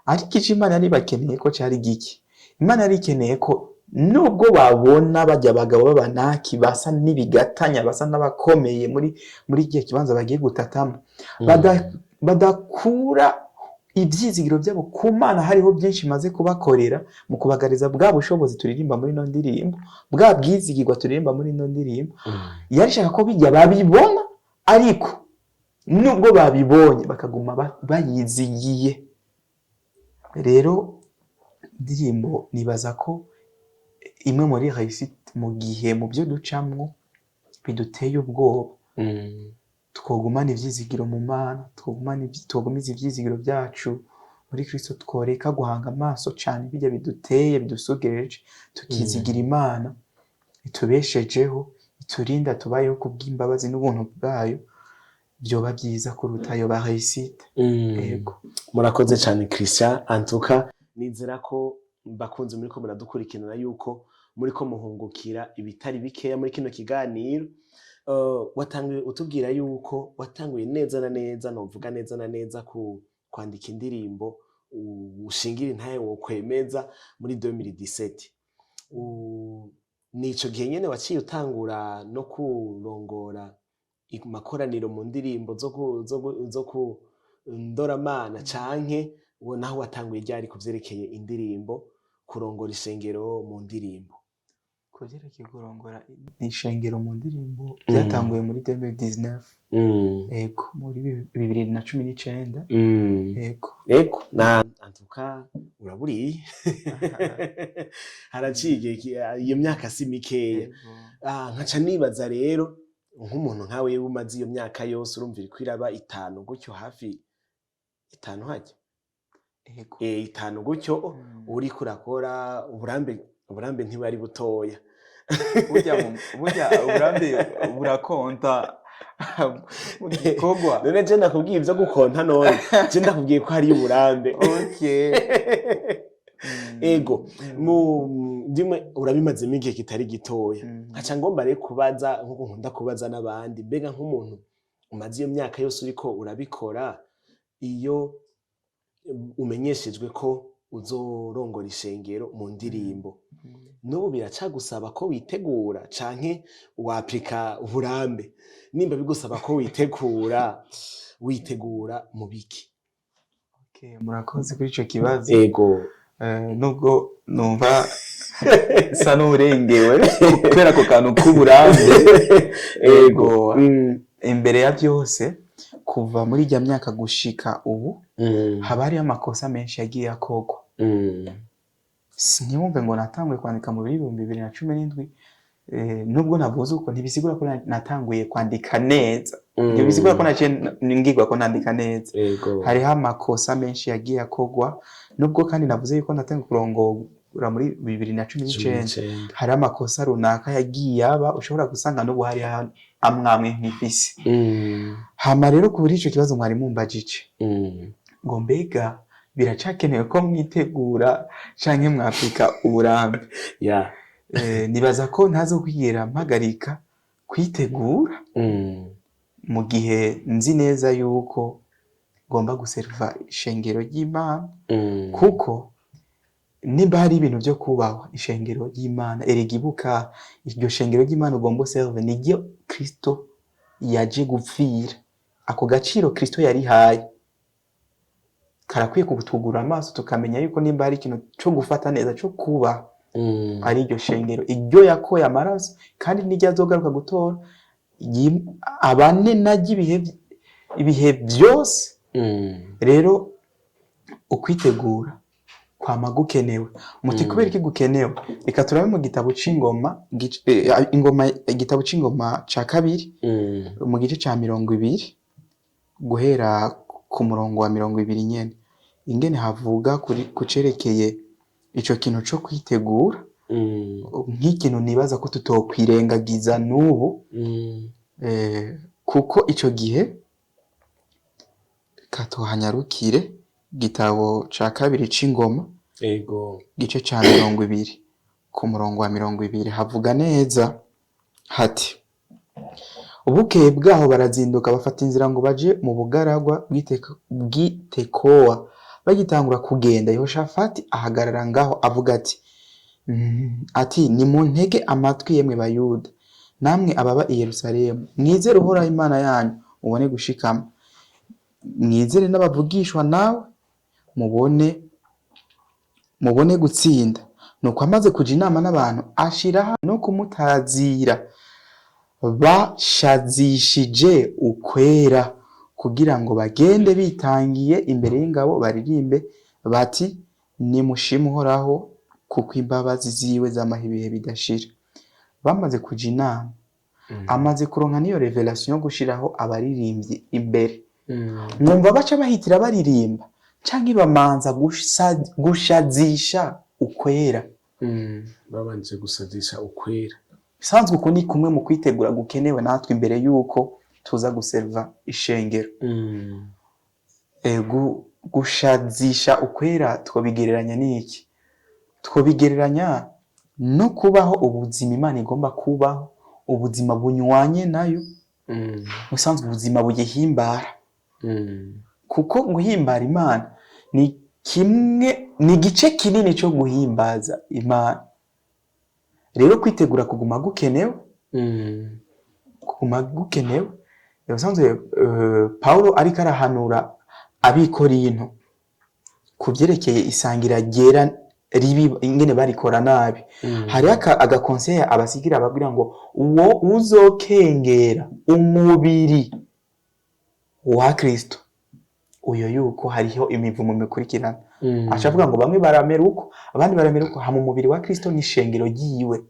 Ariko icyo Imana yari bakeneye ko cyari giki? Imana yari ikeneye ko nubwo babona bajya abagabo b'Abanaki basa n'ibigatanya, basa n'abakomeye muri igihe kibanza bagiye gutatamo, badakura ibyizigiro byabo ku Mana, hariho byinshi imaze kubakorera mu kubagariza bwa bushobozi turirimba muri ino ndirimbo, bwa bwizigirwa turirimba muri ino ndirimbo. Yari ishaka ko bijya babibona, ariko nubwo babibonye bakaguma bayizigiye. Rero indirimbo, nibaza ko imwe muri réussite, mu gihe mu byo ducamwo biduteye ubwoba, twogumana ivyizigiro mu Mana, twogumiza ivyizigiro byacu muri Kristo, tworeka guhanga amaso cane bijya biduteye, bidusugereje, tukizigira Imana itubeshejeho, iturinda, tubayeho kubw'imbabazi n'ubuntu bwayo, vyoba vyiza kuruta yoba réussite. Yego. Murakoze cyane, Christian. Antuka nizera ko bakunze muriko muradukurikirana yuko muriko muhungukira ibitari bikeya muri kino kiganiro. Watanguye utubwira yuko watanguye neza na neza, novuga neza na neza, ku kwandika indirimbo ushingira intahe wokwemeza muri 2017. Nico gihe nyene waciye utangura no kurongora makoraniro mu ndirimbo zo ku ndoramana, canke wo naho watanguye ryari ku vyerekeye indirimbo, kurongora ishengero mu ndirimbo? Ku vyerekeye kurongora ishengero mu ndirimbo, byatanguye muri 2019. Ego, muri 2019. Ego. Ego, na antuka uraburiye, haraciye igihe, iyo myaka si mikeya. Ego. Nkaca nibaza rero, nk'umuntu nkawe umaze iyo myaka yose, urumva iriko iraba 5 gutyo, hafi 5 hajya. Ego. 5 gutyo, uriko urakora, uburambe ntibari butoya. Burya uburambe burakonta mu gikorwa. None je ndakubwiye ivyo gukonta? None je ndakubwiye ko hariyo uburambe. Okay. Ego, mu ndimwe urabimazemo igihe kitari gitoya. Nkaca ngomba rero kubaza, nkuko nkunda kubaza n'abandi, mbega nk'umuntu umaze iyo myaka yose uriko urabikora, iyo umenyeshejwe ko Uzorongora ishengero mu ndirimbo, n'ubu biracagusaba ko witegura canke wapika uburambe? Nimba bigusaba ko witegura, witegura mu biki? Okay, murakoze kuri ico kibazo. Nubwo numva sa n'urengewe kubera ako kantu k'uburambe. Ego. Imbere ya byose, kuva muri irya myaka gushika ubu, haba hariyo amakosa menshi yagiye akorwa. Ntiwumve ngo natanguye kwandika mu 2017. Nubwo navuze uko, ntibisigura ko natanguye kwandika neza, ntibisigura ko naciye ngirwa ko nandika neza. Hariho amakosa menshi yagiye akorwa. Nubwo kandi navuze yuko natanguye kurongora muri 2019, hariho amakosa runaka yagiye aba, ushobora gusanga n'ubu hariho amwamwe nkifise. Hama rero kuri ico kibazo mwari mumbajije ngo mbega biracakenewe ko mwitegura canke mwapika uburambe? Nibaza ko ntazokwigera mpagarika kwitegura mu gihe nzi neza yuko ngomba guserva ishengero ry'Imana, kuko nimba hari ibintu vyo kubahwa, ishengero ry'Imana, erega ibuka, iryo shengero ry'Imana ugomba userve niryo Kristo yaje gupfira. Ako gaciro Kristo yarihaye karakwiye kutugura amaso, tukamenya yuko nimba hari ikintu co gufata neza, co kubaha, ari iryo shengero, iryo yakoye amaraso, kandi n'iryo azogaruka gutora abane naryo ibihe byose. Rero ukwitegura kwama gukenewe. Muti kubera iki gukenewe? Reka turabe mu gitabo c'ingoma, ingoma, igitabo c'ingoma ca kabiri, mu gice ca 20, guhera ku murongo wa 20 nyene, ingene havuga kuri kucerekeye ico kintu co kwitegura, nk'ikintu nibaza ko tutokwirengagiza n'ubu. Kuko ico gihe, reka tuhanyarukire, igitabo ca kabiri c'ingoma, gice ca 20, ku murongo wa 20, havuga neza hati: "Bukeye bwaho barazinduka, bafata inzira ngo baje mu bugaragwa bw'i Tekowa. Bagitangura kugenda, Yehoshafati ahagarara ngaho, avuga ati: 'Nimuntege amatwi, yemwe Bayuda namwe ababa i Yerusalemu! Mwizere Uhoraho Imana yanyu, mubone gushikama; mwizere n'abavugishwa nawe, mubone gutsinda.' Nuko amaze kuja inama n'abantu, ashiraho no kumutazira bashazishije ukwera, kugira ngo bagende bitangiye imbere y'ingabo, baririmbe bati: 'Nimushime Uhoraho, kuko imbabazi ziwe zamaho ibihe bidashira.'" Bamaze kuja inama, amaze kuronka n'iyo révélation yo gushiraho abaririmbyi imbere, mwumva baca bahitira baririmba canke bamanza gushazisha ukwera? Babanje gusazisha ukwera. Bisanzwe uku ni kumwe mu kwitegura gukenewe natwe imbere y'uko tuza guserva ishengero. Gushazisha ukwera twobigereranya n'iki? Twobigereranya no kubaho ubuzima Imana igomba kubaho, ubuzima bunywanye nayo, ubusanzwe ubuzima buyihimbara, kuko guhimbara Imana ni kimwe, ni igice kinini cyo guhimbaza Imana. Rero kwitegura kuguma gukenewe, kuguma gukenewe. Ubusanzwe Paulo ariko arahanura abikorinto ku vyerekeye isangira ryera ribi, ingene barikora nabi, hariho agakonseye abasigira, ababwira ngo uwo uzokengera umubiri wa Kristo, uyo yuko hariho imivumo mikurikirana. Aca avuga ngo bamwe baramera uko, abandi baramera uko. Hama umubiri wa Kristo ni ishengero ryiwe,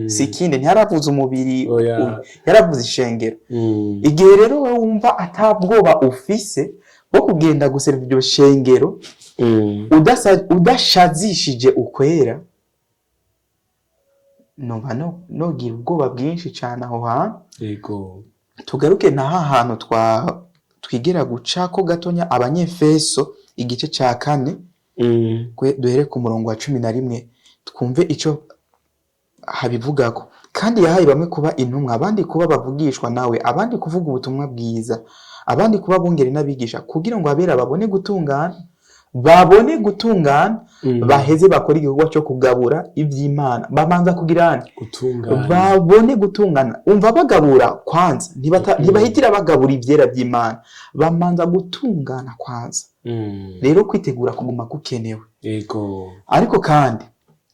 si ikindi. Ntiyaravuze umubiri, Oya. yaravuze ishengero. Igihe rero wewe wumva atabwoba ufise bwo kugenda guserva iryo shengero udashazishije ukwera, numva nogira ubwoba bwinshi cane aho hantu. Tugaruke na ha hantu twigira gucako gatonya, Abanyefeso igice ca 4, duhere ku murongo wa 11, twumve ico habivugako: "Kandi yahaye bamwe kuba intumwa, abandi kuba bavugishwa nawe, abandi kuvuga ubutumwa bwiza, abandi kuba bungere n'abigisha, kugira ngo abera babone gutungana, Babone gutungana, baheze bakora igikorwa cyo kugabura iby'Imana. Babanza kugira Gutungana. Babone gutungana. Umva, bagabura kwanza, ntibahitira bagabura ibyera by'Imana, bamanza gutungana kwanza. Rero kwitegura kuguma gukenewe. Ariko kandi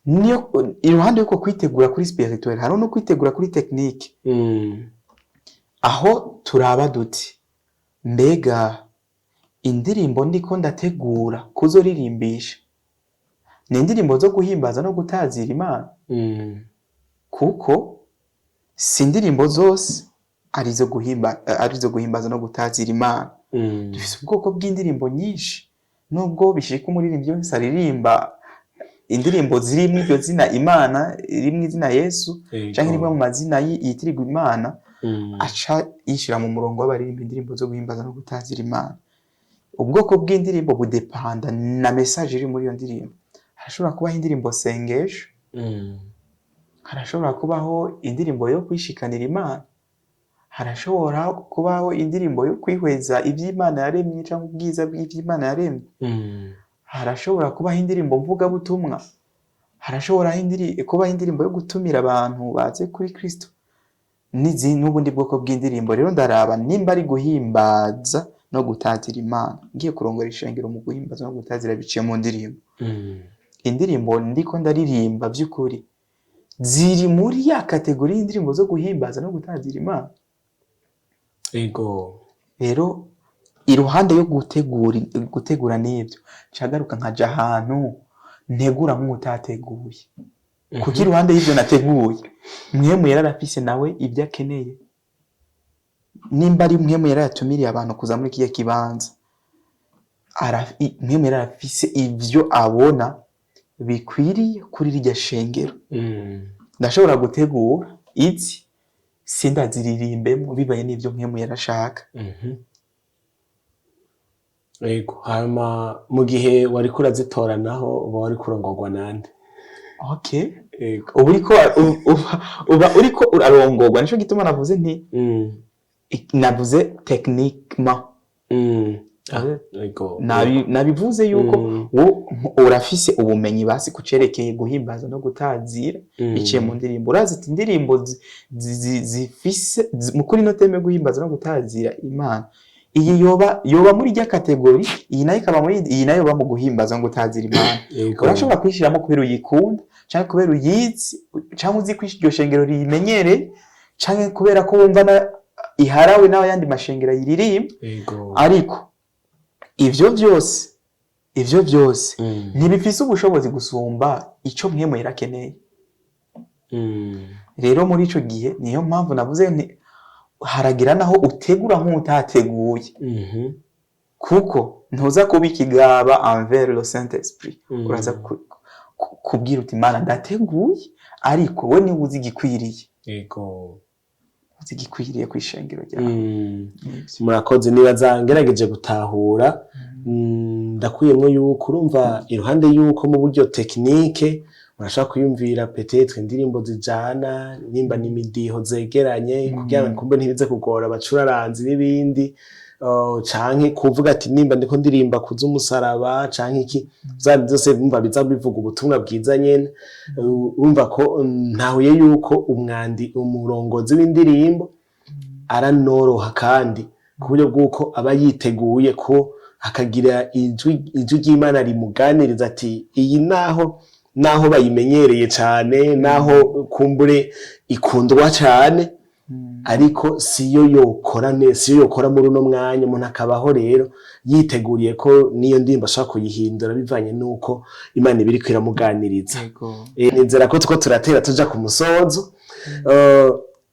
niyo iruhande y'uko kwitegura kuri spirituel, hari no kwitegura kuri technique, aho turaba duti: mbega indirimbo ndiko ndategura kuzoririmbisha ni indirimbo zo guhimbaza no gutazira Imana? Kuko si indirimbo zose arizo guhimbaza no gutazira Imana. Dufise ubwoko bw'indirimbo nyinshi. Nubwo bishika umuririmbyi wese aririmba indirimbo zirimwo iryo zina Imana, irimwo izina Yesu, canke rimwe mu mazina yitirirwa Imana, aca yishira mu murongo w'abaririmba indirimbo zo guhimbaza no gutazira Imana. Ubwoko bw'indirimbo budepanda na message iri muri iyo ndirimbo. Harashobora kubaho indirimbo sengesho, harashobora kubaho indirimbo yo kwishikanira Imana, harashobora kubaho indirimbo yo kwihweza ivy'Imana yaremye cyangwa ubwiza bw'ivy'Imana yaremye, harashobora kubaho indirimbo mvugabutumwa, harashobora kubaho indirimbo yo gutumira abantu baze kuri Kristo, n'ubundi bwoko bw'indirimbo. Rero ndaraba nimba ari guhimbaza no gutazira Imana. Ngiye kurongora ishengero mu guhimbaza no gutazira biciye mu ndirimbo, indirimbo ndiko ndaririmba by'ukuri ziri muri ya catégorie y'indirimbo zo guhimbaza no gutazira Imana? Rero iruhande yo gutegura n'ibyo, nshagaruka nkaja ahantu ntegura nk'utateguye, kuko iruhande y'ibyo nateguye, Mpwemu Yera arafise nawe ibyo akeneye. Nimba ari Mpwemu Yera yatumiriye abantu kuza muri kiya kibanza, Mpwemu Yera arafise ivyo abona bikwiriye kuri rirya shengero. Ndashobora gutegura izi, sindaziririmbemo bibaye n'ivyo Mpwemu Yera ashaka. Yego, hanyuma mu gihe wariko urazitoranaho, uba wariko urongorwa nande? Okay. Uba uriko uba uriko urarongorwa, nico gituma navuze nti navuze techniquement. Ah, yego. Nabivuze yuko wo urafise ubumenyi basi kucerekeye guhimbaza no gutazira biciye mu ndirimbo. Urazi ati indirimbo zifise mu kuri no thème guhimbaza no gutazira Imana, iyi yoba muri rya catégorie, iyi nayo ikaba muri iyi, nayo yoba mu guhimbaza no gutazira Imana. Urashobora kuyishiramo kubera uyikunda, canke kubera uyizi, canke uzi ko iryo shengero riyimenyereye, canke kubera ko wumva na iharawe n'ayandi mashengero ayiririmba. Ariko ivyo vyose ntibifise ubushobozi gusumba ico Mpwemu Yera akeneye. Rero muri ico gihe niyo mpamvu navuze nti haragira naho utegura nk'utateguye, kuko ntuza kuba ikigaba envers le Saint Esprit. Uraza kubwira uti: "Mana, ndateguye, ariko we niwe uzi igikwiriye, uzi igikwiriye kw'ishengero ryawe." Nivyo. Murakoze. Nibaza ngerageje gutahura, ndakuyemwo yuko urumva iruhande yuko mu buryo technique urashobora kwiyumvira peut-être indirimbo zijana nimba n'imidiho zegeranye, kugira ngo kumbe ntibize kugora abacuraranzi n'ibindi, canke kuvuga ati nimba ndiko ndirimba kuz'umusaraba canke iki, vya byose bumva biza bivuga ubutumwa bwiza nyene. Urumva ko ntahuye yuko umurongozi w'indirimbo aranoroha, kandi ku buryo bw'uko aba yiteguye ko akagira ijwi ry'Imana rimuganiriza ati iyi naho bayimenyereye cane, naho kumbure ikundwa cane, ariko siyo yokora siyo yokora muri uno mwanya. Umuntu akabaho rero yiteguriye ko niyo ndirimbo ashobora kuyihindura bivanye n'uko Imana iba iriko iramuganiriza. Nizera ko tuko turatera tuja ku musozo.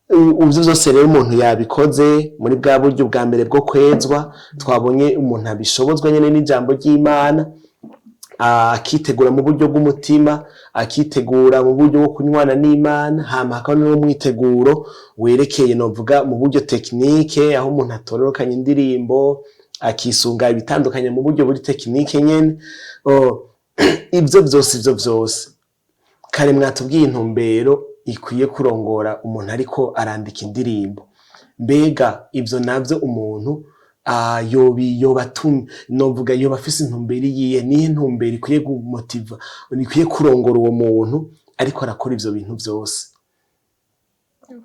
Ivyo vyose rero umuntu yabikoze muri bwa buryo bwa mbere bwo kwezwa twabonye, umuntu abishobozwa nyene n'ijambo ry'Imana, akitegura mu buryo bw'umutima, akitegura mu buryo bwo kunywana n'Imana, hama hakaba n'umwiteguro werekeye novuga mu buryo technique, aho umuntu atororokanya indirimbo, akisunga ibitandukanye mu buryo buri technique nyene. Oh, ivyo vyose kare mwatubwiye intumbero ikwiye kurongora umuntu ariko arandika indirimbo. Mbega ivyo navyo umuntu Yobi yobatumye, novuga yoba afise intumbero iyihe? Nihe ntumbero ikwiye gumotiva, ikwiye kurongora uwo muntu ariko arakora ivyo bintu vyose?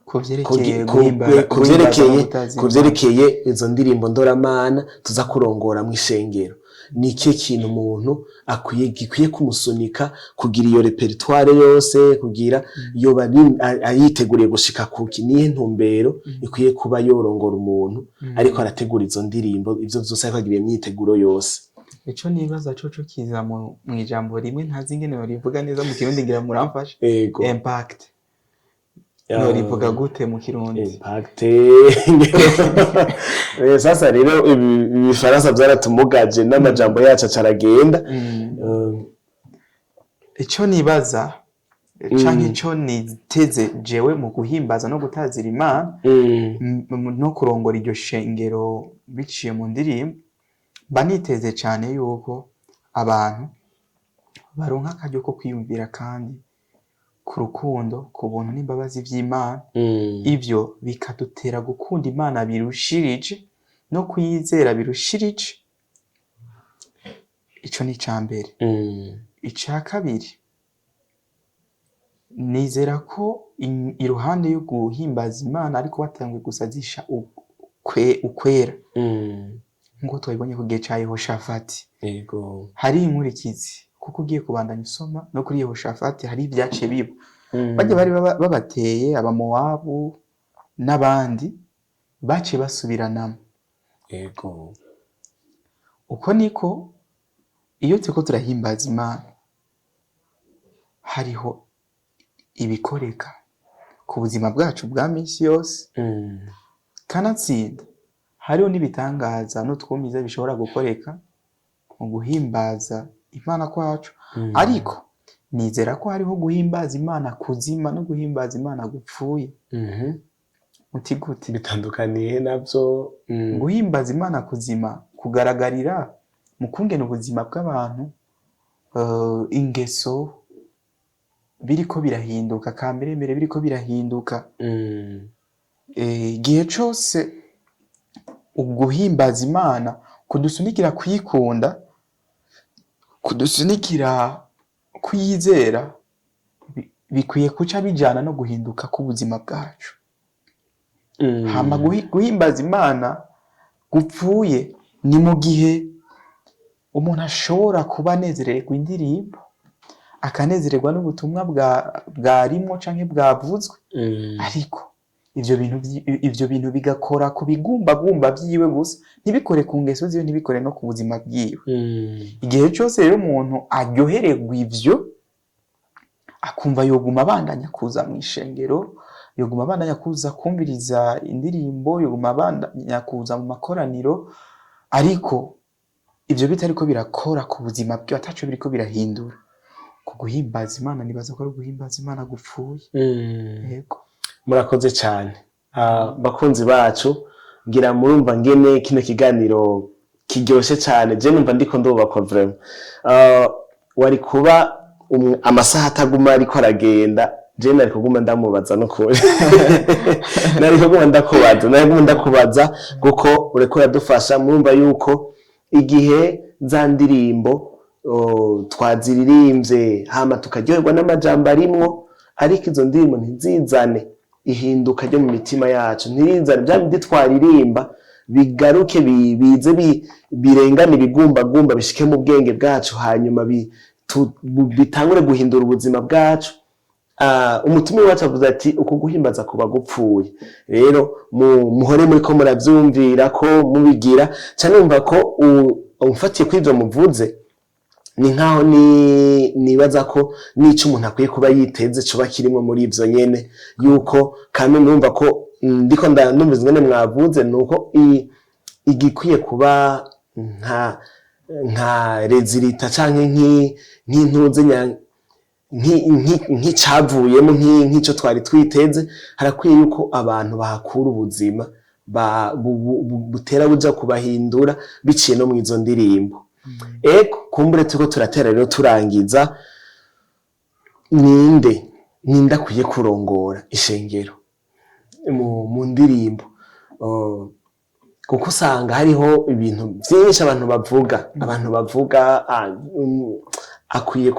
Ku vyerekeye ku guhimbaza no vyerekeye gutazira ku Imana. vyerekeye izo ndirimbo ndoramana tuza kurongora mw'ishengero, ni ikihe kintu umuntu akwiye gikwiye kumusunika kugira iyo répertoire yose, kugira yoba ayiteguriye gushika kuki? Nihe ntumbero ikwiye kuba yorongora umuntu ariko arategura izo ndirimbo, ivyo vyose, ariko agira iyo myiteguro yose? Ico nibaza coco kiza mw'ijambo rimwe, ntazi ingene norivuga neza mu Kirundi, ngira muramfasha. Ego. Impact. Norivuga gute mu Kirundi? Impact. Sasa rero ibifaransa vyaratumugaje n'amajambo yacu acaragenda. Ico nibaza canke ico niteze jewe mu guhimbaza no gutazira Imana no kurongora iryo shengero biciye mu ndirimbo, mba niteze cane yuko abantu baronka akaryo ko kwiyumvira kandi ku rukundo, ku buntu n'imbabazi vy'Imana. Ivyo bikadutera gukunda Imana birushirije no kuyizera birushirije. Ico ni ica mbere. Ica kabiri, nizera ko iruhande yo guhimbaza Imana, ariko batanguye gusazisha ukwera, nk'uko twabibonye ku gihe ca Yehoshafati, hari inkurikizi, kuko ugiye kubandanya usoma no kuri Yehoshafati hari ivyaciye biba. Barya bari babateye, Abamowabu n'abandi, baciye basubiranamo. Uko niko iyo turiko turahimbaza Imana, hariho ibikoreka ku buzima bwacu bwa misi yose. Kanatsinda hariho n'ibitangaza n'utwumiza bishobora gukoreka mu guhimbaza Imana kwacu. Ariko nizera ko hariho guhimbaza Imana kuzima no guhimbaza Imana gupfuye. Muti gute? Bitandukaniye navyo? Guhimbaza Imana kuzima kugaragarira mu kungena ubuzima bw'abantu, ingeso biriko birahinduka, kamberembere biriko birahinduka. Igihe cose uguhimbaza Imana kudusunikira kuyikunda, kudusunikira kuyizera, bikwiye kuca bijana no guhinduka k'ubuzima bwacu. Hama guhimbaza Imana gupfuye ni mu gihe umuntu ashobora kuba anezererwa indirimbo, akanezererwa n'ubutumwa bwarimwo canke bwavuzwe, ariko ivyo bintu bigakora ku bigumbagumba vyiwe gusa, ntibikore ku ngeso ziwe, ntibikore no ku buzima bwiwe. Igihe cose rero umuntu aryohererwa ivyo, akumva yoguma abandanya kuza mw'ishengero, yoguma abandanya kuza kumviriza indirimbo, yoguma abandanya kuza mu makoraniro, ariko ivyo bitariko birakora ku buzima bwiwe, ataco biriko birahindura ku guhimbaza Imana, nibaza ko ari uguhimbaza Imana gupfuye. Yego. Murakoze cyane. Bakunzi bacu, ngira murumva ngene kino kiganiro kiryoshe cyane. Je numva ndiko ndubakwa vraiment. Wari kuba amasaha ataguma ariko aragenda, je nari kuguma ndamubaza, nukuri nari kuguma ndakubaza, nari kuguma ndakubaza, kuko uriko uradufasha. Murumva yuko igihe za ndirimbo twaziririmbye, hama tukaryoherwa n'amajambo arimwo, ariko izo ndirimbo ntizizane ihinduka ryo mu mitima yacu, ntirizane bya bindi twaririmba bigaruke bize birengane ibigumbagumba, bishike mu bwenge bwacu, hanyuma bitangure guhindura ubuzima bwacu. Umutumire wacu avuze ati uku guhimbaza kuba gupfuye. Rero muhore muriko muravyumvira ko mubigira cyane. Numva ko umfatiye kuri ivyo muvuze, ni nkaho ni nibaza ko n'ico umuntu akwiye kuba yiteze coba kirimwo muri ivyo nyene, yuko kandi numva ko ndiko ndumva ingene mwavuze, nuko igikwiye kuba nka résultat canke nk'intuze nk'icavuyemo, nk'ico twari twiteze, harakwiye yuko abantu bahakura ubuzima butera buja kubahindura biciye no mw'izo ndirimbo. Ego, kumbure turiko turatera rero turangiza. Ninde akwiye kurongora ishengero mu ndirimbo? Kuko usanga hariho ibintu byinshi abantu bavuga akwiye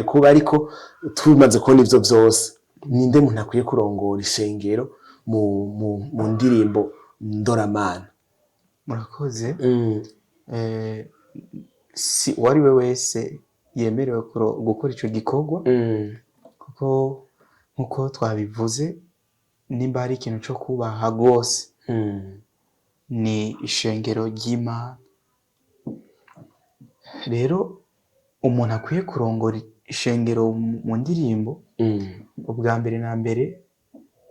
kuba, ariko tumaze kubona ivyo vyose, ninde muntu akwiye kurongora ishengero mu ndirimbo ndoramana? Murakoze. Si uwo ari we wese yemerewe gukora ico gikorwa, kuko nkuko twabivuze, nimba hari ikintu co kubaha rwose, ni ishengero ry'Imana. Rero umuntu akwiye kurongora ishengero mu ndirimbo, ubwa mbere na mbere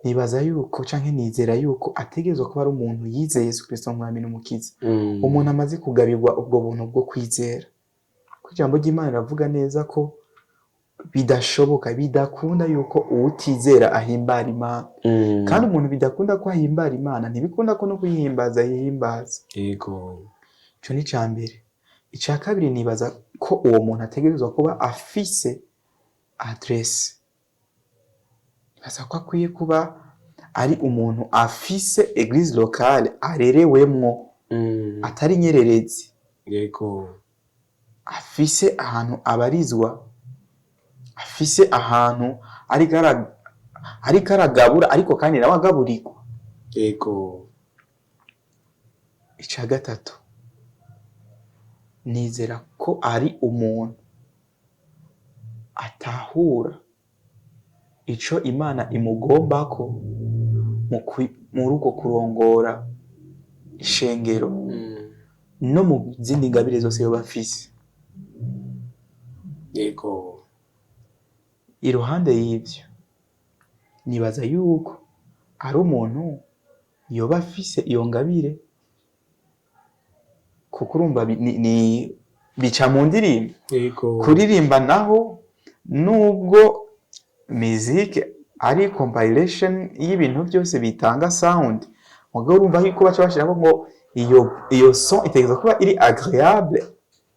nibaza yuko canke nizera yuko ategerezwa kuba ari umuntu yizeye Yesu Kristo nk'Umwami n'Umukiza, umuntu amaze kugabirwa ubwo buntu bwo kwizera, kuko ijambo ry'Imana riravuga neza ko bidashoboka, bidakunda yuko uwutizera ahimbara Imana. Kandi umuntu bidakunda ko ahimbara Imana, ntibikunda ko no kuyihimbaza yihimbaza. Ico ni ica mbere. Ica kabiri, nibaza ko uwo muntu ategerezwa kuba afise adresse. Nibaza ko akwiye kuba ari umuntu afise église locale arerewemwo, atari inyererezi, afise ahantu abarizwa, afise ahantu ariko aragabura, ariko kandi nawe agaburirwa. Ica gatatu, nizera ko ari umuntu atahura ico Imana imugombako muri uko kurongora ishengero no mu zindi ngabire zose yoba afise. Iruhande y'ivyo, nibaza yuko ari umuntu yoba afise iyo ngabire, kuko urumva ni bica mu ndirimbo. Kuririmba naho, nubwo musique ari compilation y'ibintu byose bitanga sound, mugabo urumva yuko baca bashirako ngo iyo son itegerezwa kuba iri agréable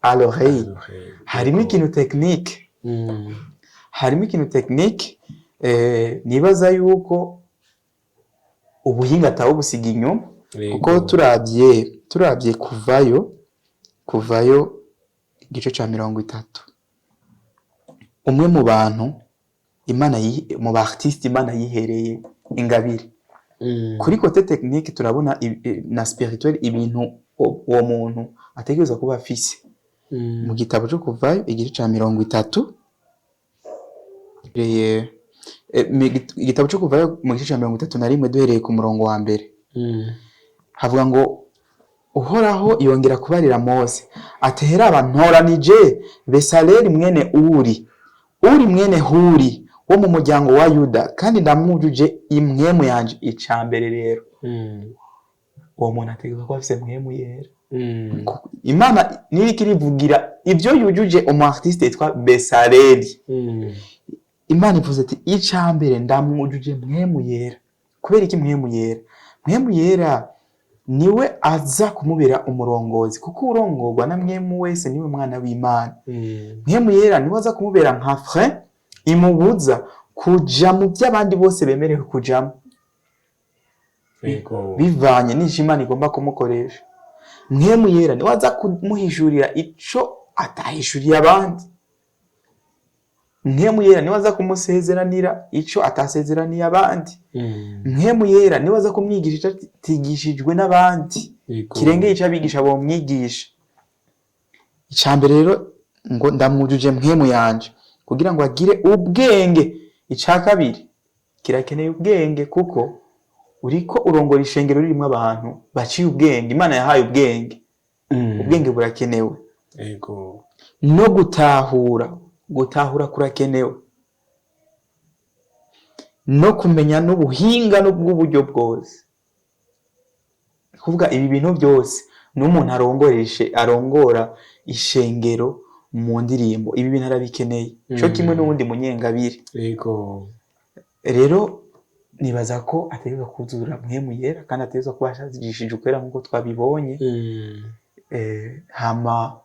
à l'oreille. Harimo ikintu technique, harimo ikintu technique. Nibaza yuko ubuhinga atabusiga inyuma, kuko turavye Kuvayo igice ca 30, umwe mu bantu Imana mu ba artiste Imana yihereye ingabire kuri côté technique, turabona na spirituel ibintu uwo muntu ategerezwa kuba afise. Mu gitabo cyo Kuvayo igice ca 30, igitabo cyo Kuvayo mu gice ca 31, duhereye ku murongo wa mbere, havuga ngo: "Uhoraho yongera kubarira Mose ati: Heraba, ntoranije Besaleli mwene Uri, Uri mwene Huri, wo mu muryango wa Yuda, kandi ndamwujuje impwemu yanje." Ica mbere rero, uwo muntu ategerezwa kuba afise Mpwemu Yera. Imana niriko irivugira ibyo yujuje umu artiste yitwa Besaleli. Imana ivuze ati: "Ica mbere, ndamwujuje Mpwemu Yera." Kubera iki Mpwemu Yera? Mpwemu Yera niwe aza kumubera umurongozi, kuko urongorwa na Mpwemu wese niwe mwana w'Imana. Mpwemu Yera niwe aza kumubera nka frein imubuza kuja mu by'abandi bose bemerewe kujamo, bivanye n'ico Imana igomba kumukoresha. Mpwemu Yera niwe aza kumuhishurira ico atahishuriye abandi. Mpwemu Yera niwe aza kumusezeranira ico atasezeraniye abandi. Mpwemu Yera niwe aza kumwigisha ico atigishijwe n'abandi, kirengeye ico abigisha bomwigisha. Ica mbere rero ngo: "Ndamwujuje mpwemu yanje kugira ngo agire ubwenge." Ica kabiri, kirakeneye ubwenge, kuko uriko urongora ishengero ririmwo abantu baciye ubwenge, Imana yahaye ubwenge. Ubwenge burakenewe. No gutahura, gutahura kurakenewe, no kumenya n'ubuhinga n'ubw'uburyo bwose. Kuvuga ibi bintu byose, n'umuntu arongora ishengero mu ndirimbo, ibi bintu arabikeneye co kimwe n'uwundi munyengabire. Rero nibaza ko ategerezwa kuzura Mpwemu Yera, kandi ategerezwa kuba ashajishije ukwera nk'uko twabibonye. Hama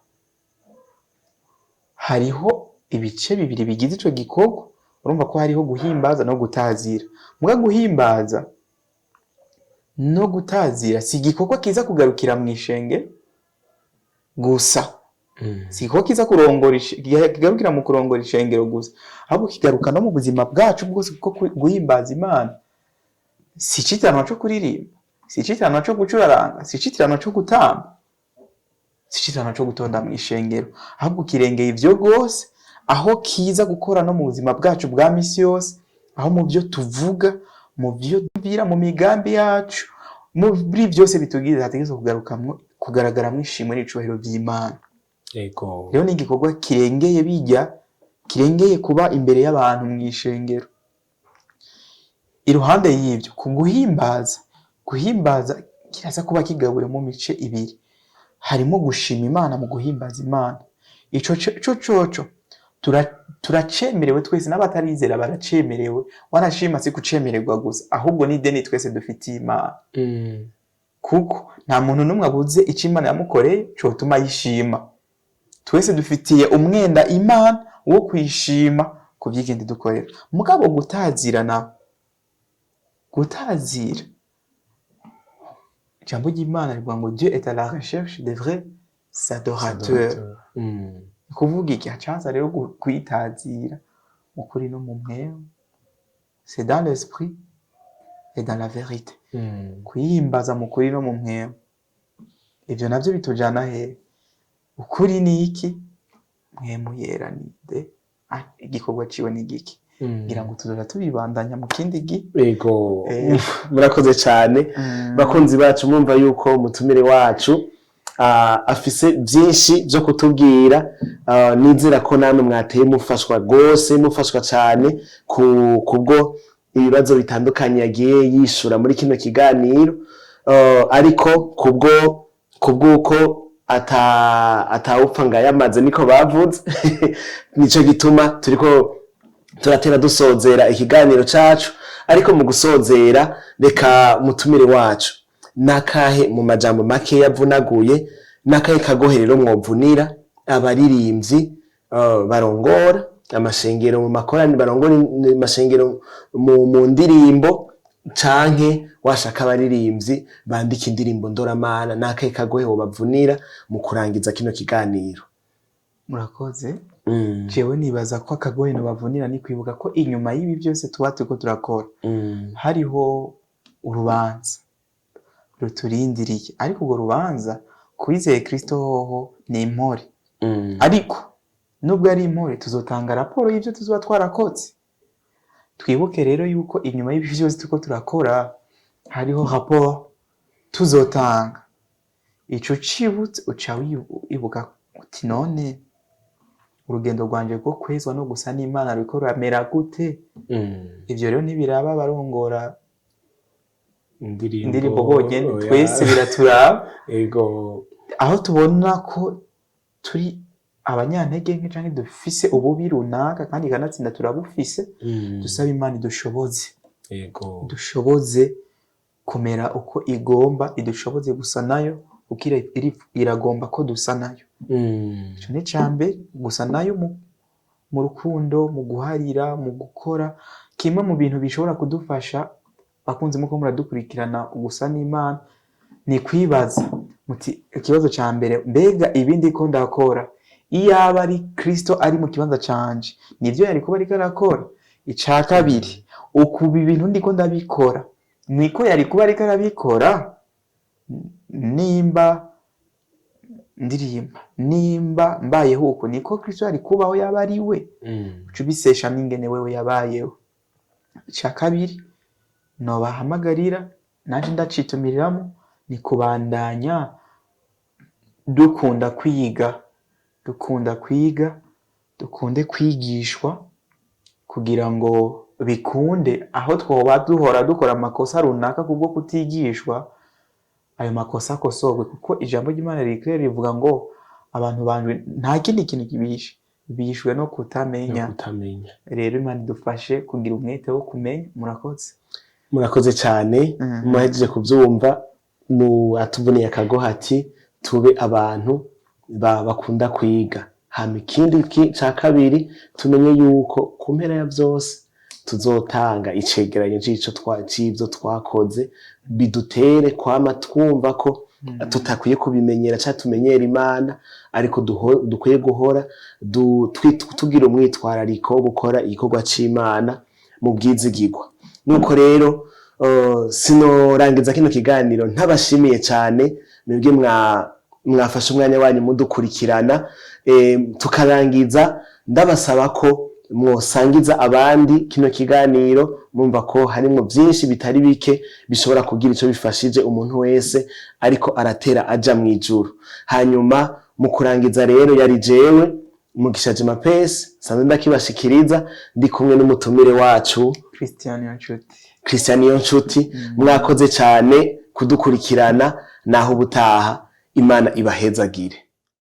hariho ibice bibiri bigize ico gikorwa. Urumva ko hariho guhimbaza no gutazira. Muga guhimbaza No gutazira si igikorwa kiza kugarukira mu ishengero gusa, si igikorwa kiza kurongora kigarukira mu kurongora ishengero gusa, ahubwo kigaruka no mu buzima bwacu bwose, kuko guhimbaza Imana si icitanwa co kuririmba, si icitanwa co gucuraranga, si icitanwa co gutamba, si icitanwa co gutonda mu ishengero, ahubwo kirengeye ivyo rwose, aho kiza gukora no mu buzima bwacu bwa misi yose, aho mu byo tuvuga, mu byo tubwira, mu migambi yacu, muri byose bitugize, hategerezwa kugarukamwo, kugaragaramwo ishimwe n'icubahiro vy'Imana. Rero ni igikorwa kirengeye bijya, kirengeye kuba imbere y'abantu mu ishengero. Iruhande y'ibyo, ku guhimbaza, guhimbaza kiraza kuba kigabuye mu mice ibiri. Harimo gushima Imana mu guhimbaza Imana. Ico coco turacemerewe twese, n'abatarizera baracemerewe. Wanashima si kucemererwa gusa, ahubwo n'ideni twese dufitiye Imana, kuko nta muntu n'umwe abuze icyo Imana yamukoreye cotuma ayishima. Twese dufitiye umwenda Imana wo kuyishima ku by'igindi dukorera. Mugabo gutazira nawe, gutazira, ijambo ry'Imana rivuga ngo "Dieu est à la recherche des vrais adorateurs". Ni kuvuga iki? Hacaza rero kwitazira mu kuri no mu mpwemu, c'est dans l'esprit et dans la vérité. Kuyihimbaza mu kuri no mu mpwemu, ivyo navyo bitujana hehe? Ukuri ni iki? Mpwemu Yera ni nde? Ah, igikorwa ciwe ni giki? Ngira ngo tuzoja tubibandanya mu kindi gihe. Ego, murakoze cyane. Bakunzi bacu, mwumva yuko umutumire wacu afise byinshi byo kutubwira. Nizera ko namwe mwateye mufashwa rwose, mufashwa cyane ku kubwo ibibazo bitandukanye yagiye yishura muri kino kiganiro. Ariko kubw'uko atawupfa ngo ayamaze, niko bavuze, nico gituma turiko turatera dusozera ikiganiro cacu. Ariko mu gusozera, reka mutumire wacu, nakahe mu majambo make yavunaguye, nakahe kagohe rero mwovunira abaririmbyi barongora amashengero mu makorani, barongora amashengero mu ndirimbo, canke washaka abaririmbyi bandika indirimbo ndoramana, nakahe kagohe wobavunira mu kurangiza kino kiganiro? Murakoze. Jewe nibaza ko akagohe nobavunira ni kwibuka ko inyuma y'ibi byose tuba turiko turakora, hariho urubanza ruturindiriye. Ariko urwo rubanza, kuwizeye Kristo hoho ni impore. Ariko nubwo ari impore, tuzotanga raporo y'ibyo tuzoba twarakoze. Twibuke rero yuko inyuma y'ibi byose turiko turakora hariho raporo tuzotanga. Ico cibutse, uca wibuka uti: "None urugendo rwanje rwo kwezwa no gusa n'Imana ruriko ruramera gute?" Ivyo rero ntibiraba abarongora indirimbo indirimbo bonyene, oya. Twese biraturaba. Aho tubona ko turi abanyantege nke canke dufise ububi runaka, kandi kanatsinda turabufise, dusaba Imana idushoboze, idushoboze kumera uko igomba, idushoboze gusa nayo, kuko iragomba ko dusa nayo. Ico ni icambere, gusa nayo mu rukundo, mu guharira, mu gukora. Kimwe mu bintu bishobora kudufasha, bakunzi muko muradukurikirana, gusa n'Imana, ni kwibaza muti ikibazo ca mbere: mbega ibi ndiko ndakora, iyaba ari Kristo ari mu kibanza canje, nivyo yari kuba ariko arakora? Ica kabiri: ukuba ibintu ndiko ndabikora, niko yari kuba ariko arabikora? Nimba ndirimba, nimba mbayeho uko, niko Kristo yari kubaho yaba ari we? Uca ubisesha n'ingene wewe yabayeho. Ica kabiri nobahamagarira, nanje ndacitumiriramwo, ni kubandanya dukunda kwiga, dukunda kwiga, dukunde kwigishwa, kugira ngo bikunde aho twoba duhora dukora amakosa runaka kubwo kutigishwa, ayo makosa akosorwe. Kuko ijambo ry'Imana rikwiye rivuga ngo abantu banje nta kindi kintu kibishe, bishwe no kutamenya. No kutamenya. Rero Imana idufashe kugira umwete wo kumenya. Murakoze. Murakoze cyane. Muhejeje kubyumva, mu atuvuniye akagohe ati tube abantu bakunda kwiga. Hama ikindi ca kabiri, tumenye yuko ku mpera ya byose tuzotanga icegeranyo c'ico c'ivyo twakoze, bidutere kwama twumva ko tutakwiye kubimenyera canke tumenyera Imana, ariko dukwiye guhora tugira umwitwarariko wo gukora igikorwa c'Imana mu bwizigirwa. Nuko rero sinorangiza kino kiganiro ntabashimiye cyane mwebwe mwafashe umwanya wanyu mudukurikirana. Tukarangiza ndabasaba ko mwosangiza abandi kino kiganiro, mumva ko harimwo byinshi bitari bike bishobora kugira ico bifashije umuntu wese ariko aratera aja mu ijuru. Hanyuma mu kurangiza rero, yari jewe Mugisha Jemapesi nsanzwe ndakibashikiriza, ndi kumwe n'umutumire wacu Christian Nshuti. Christian Niyonshuti. Mwakoze cyane kudukurikirana, naho ubutaha. Imana ibahezagire.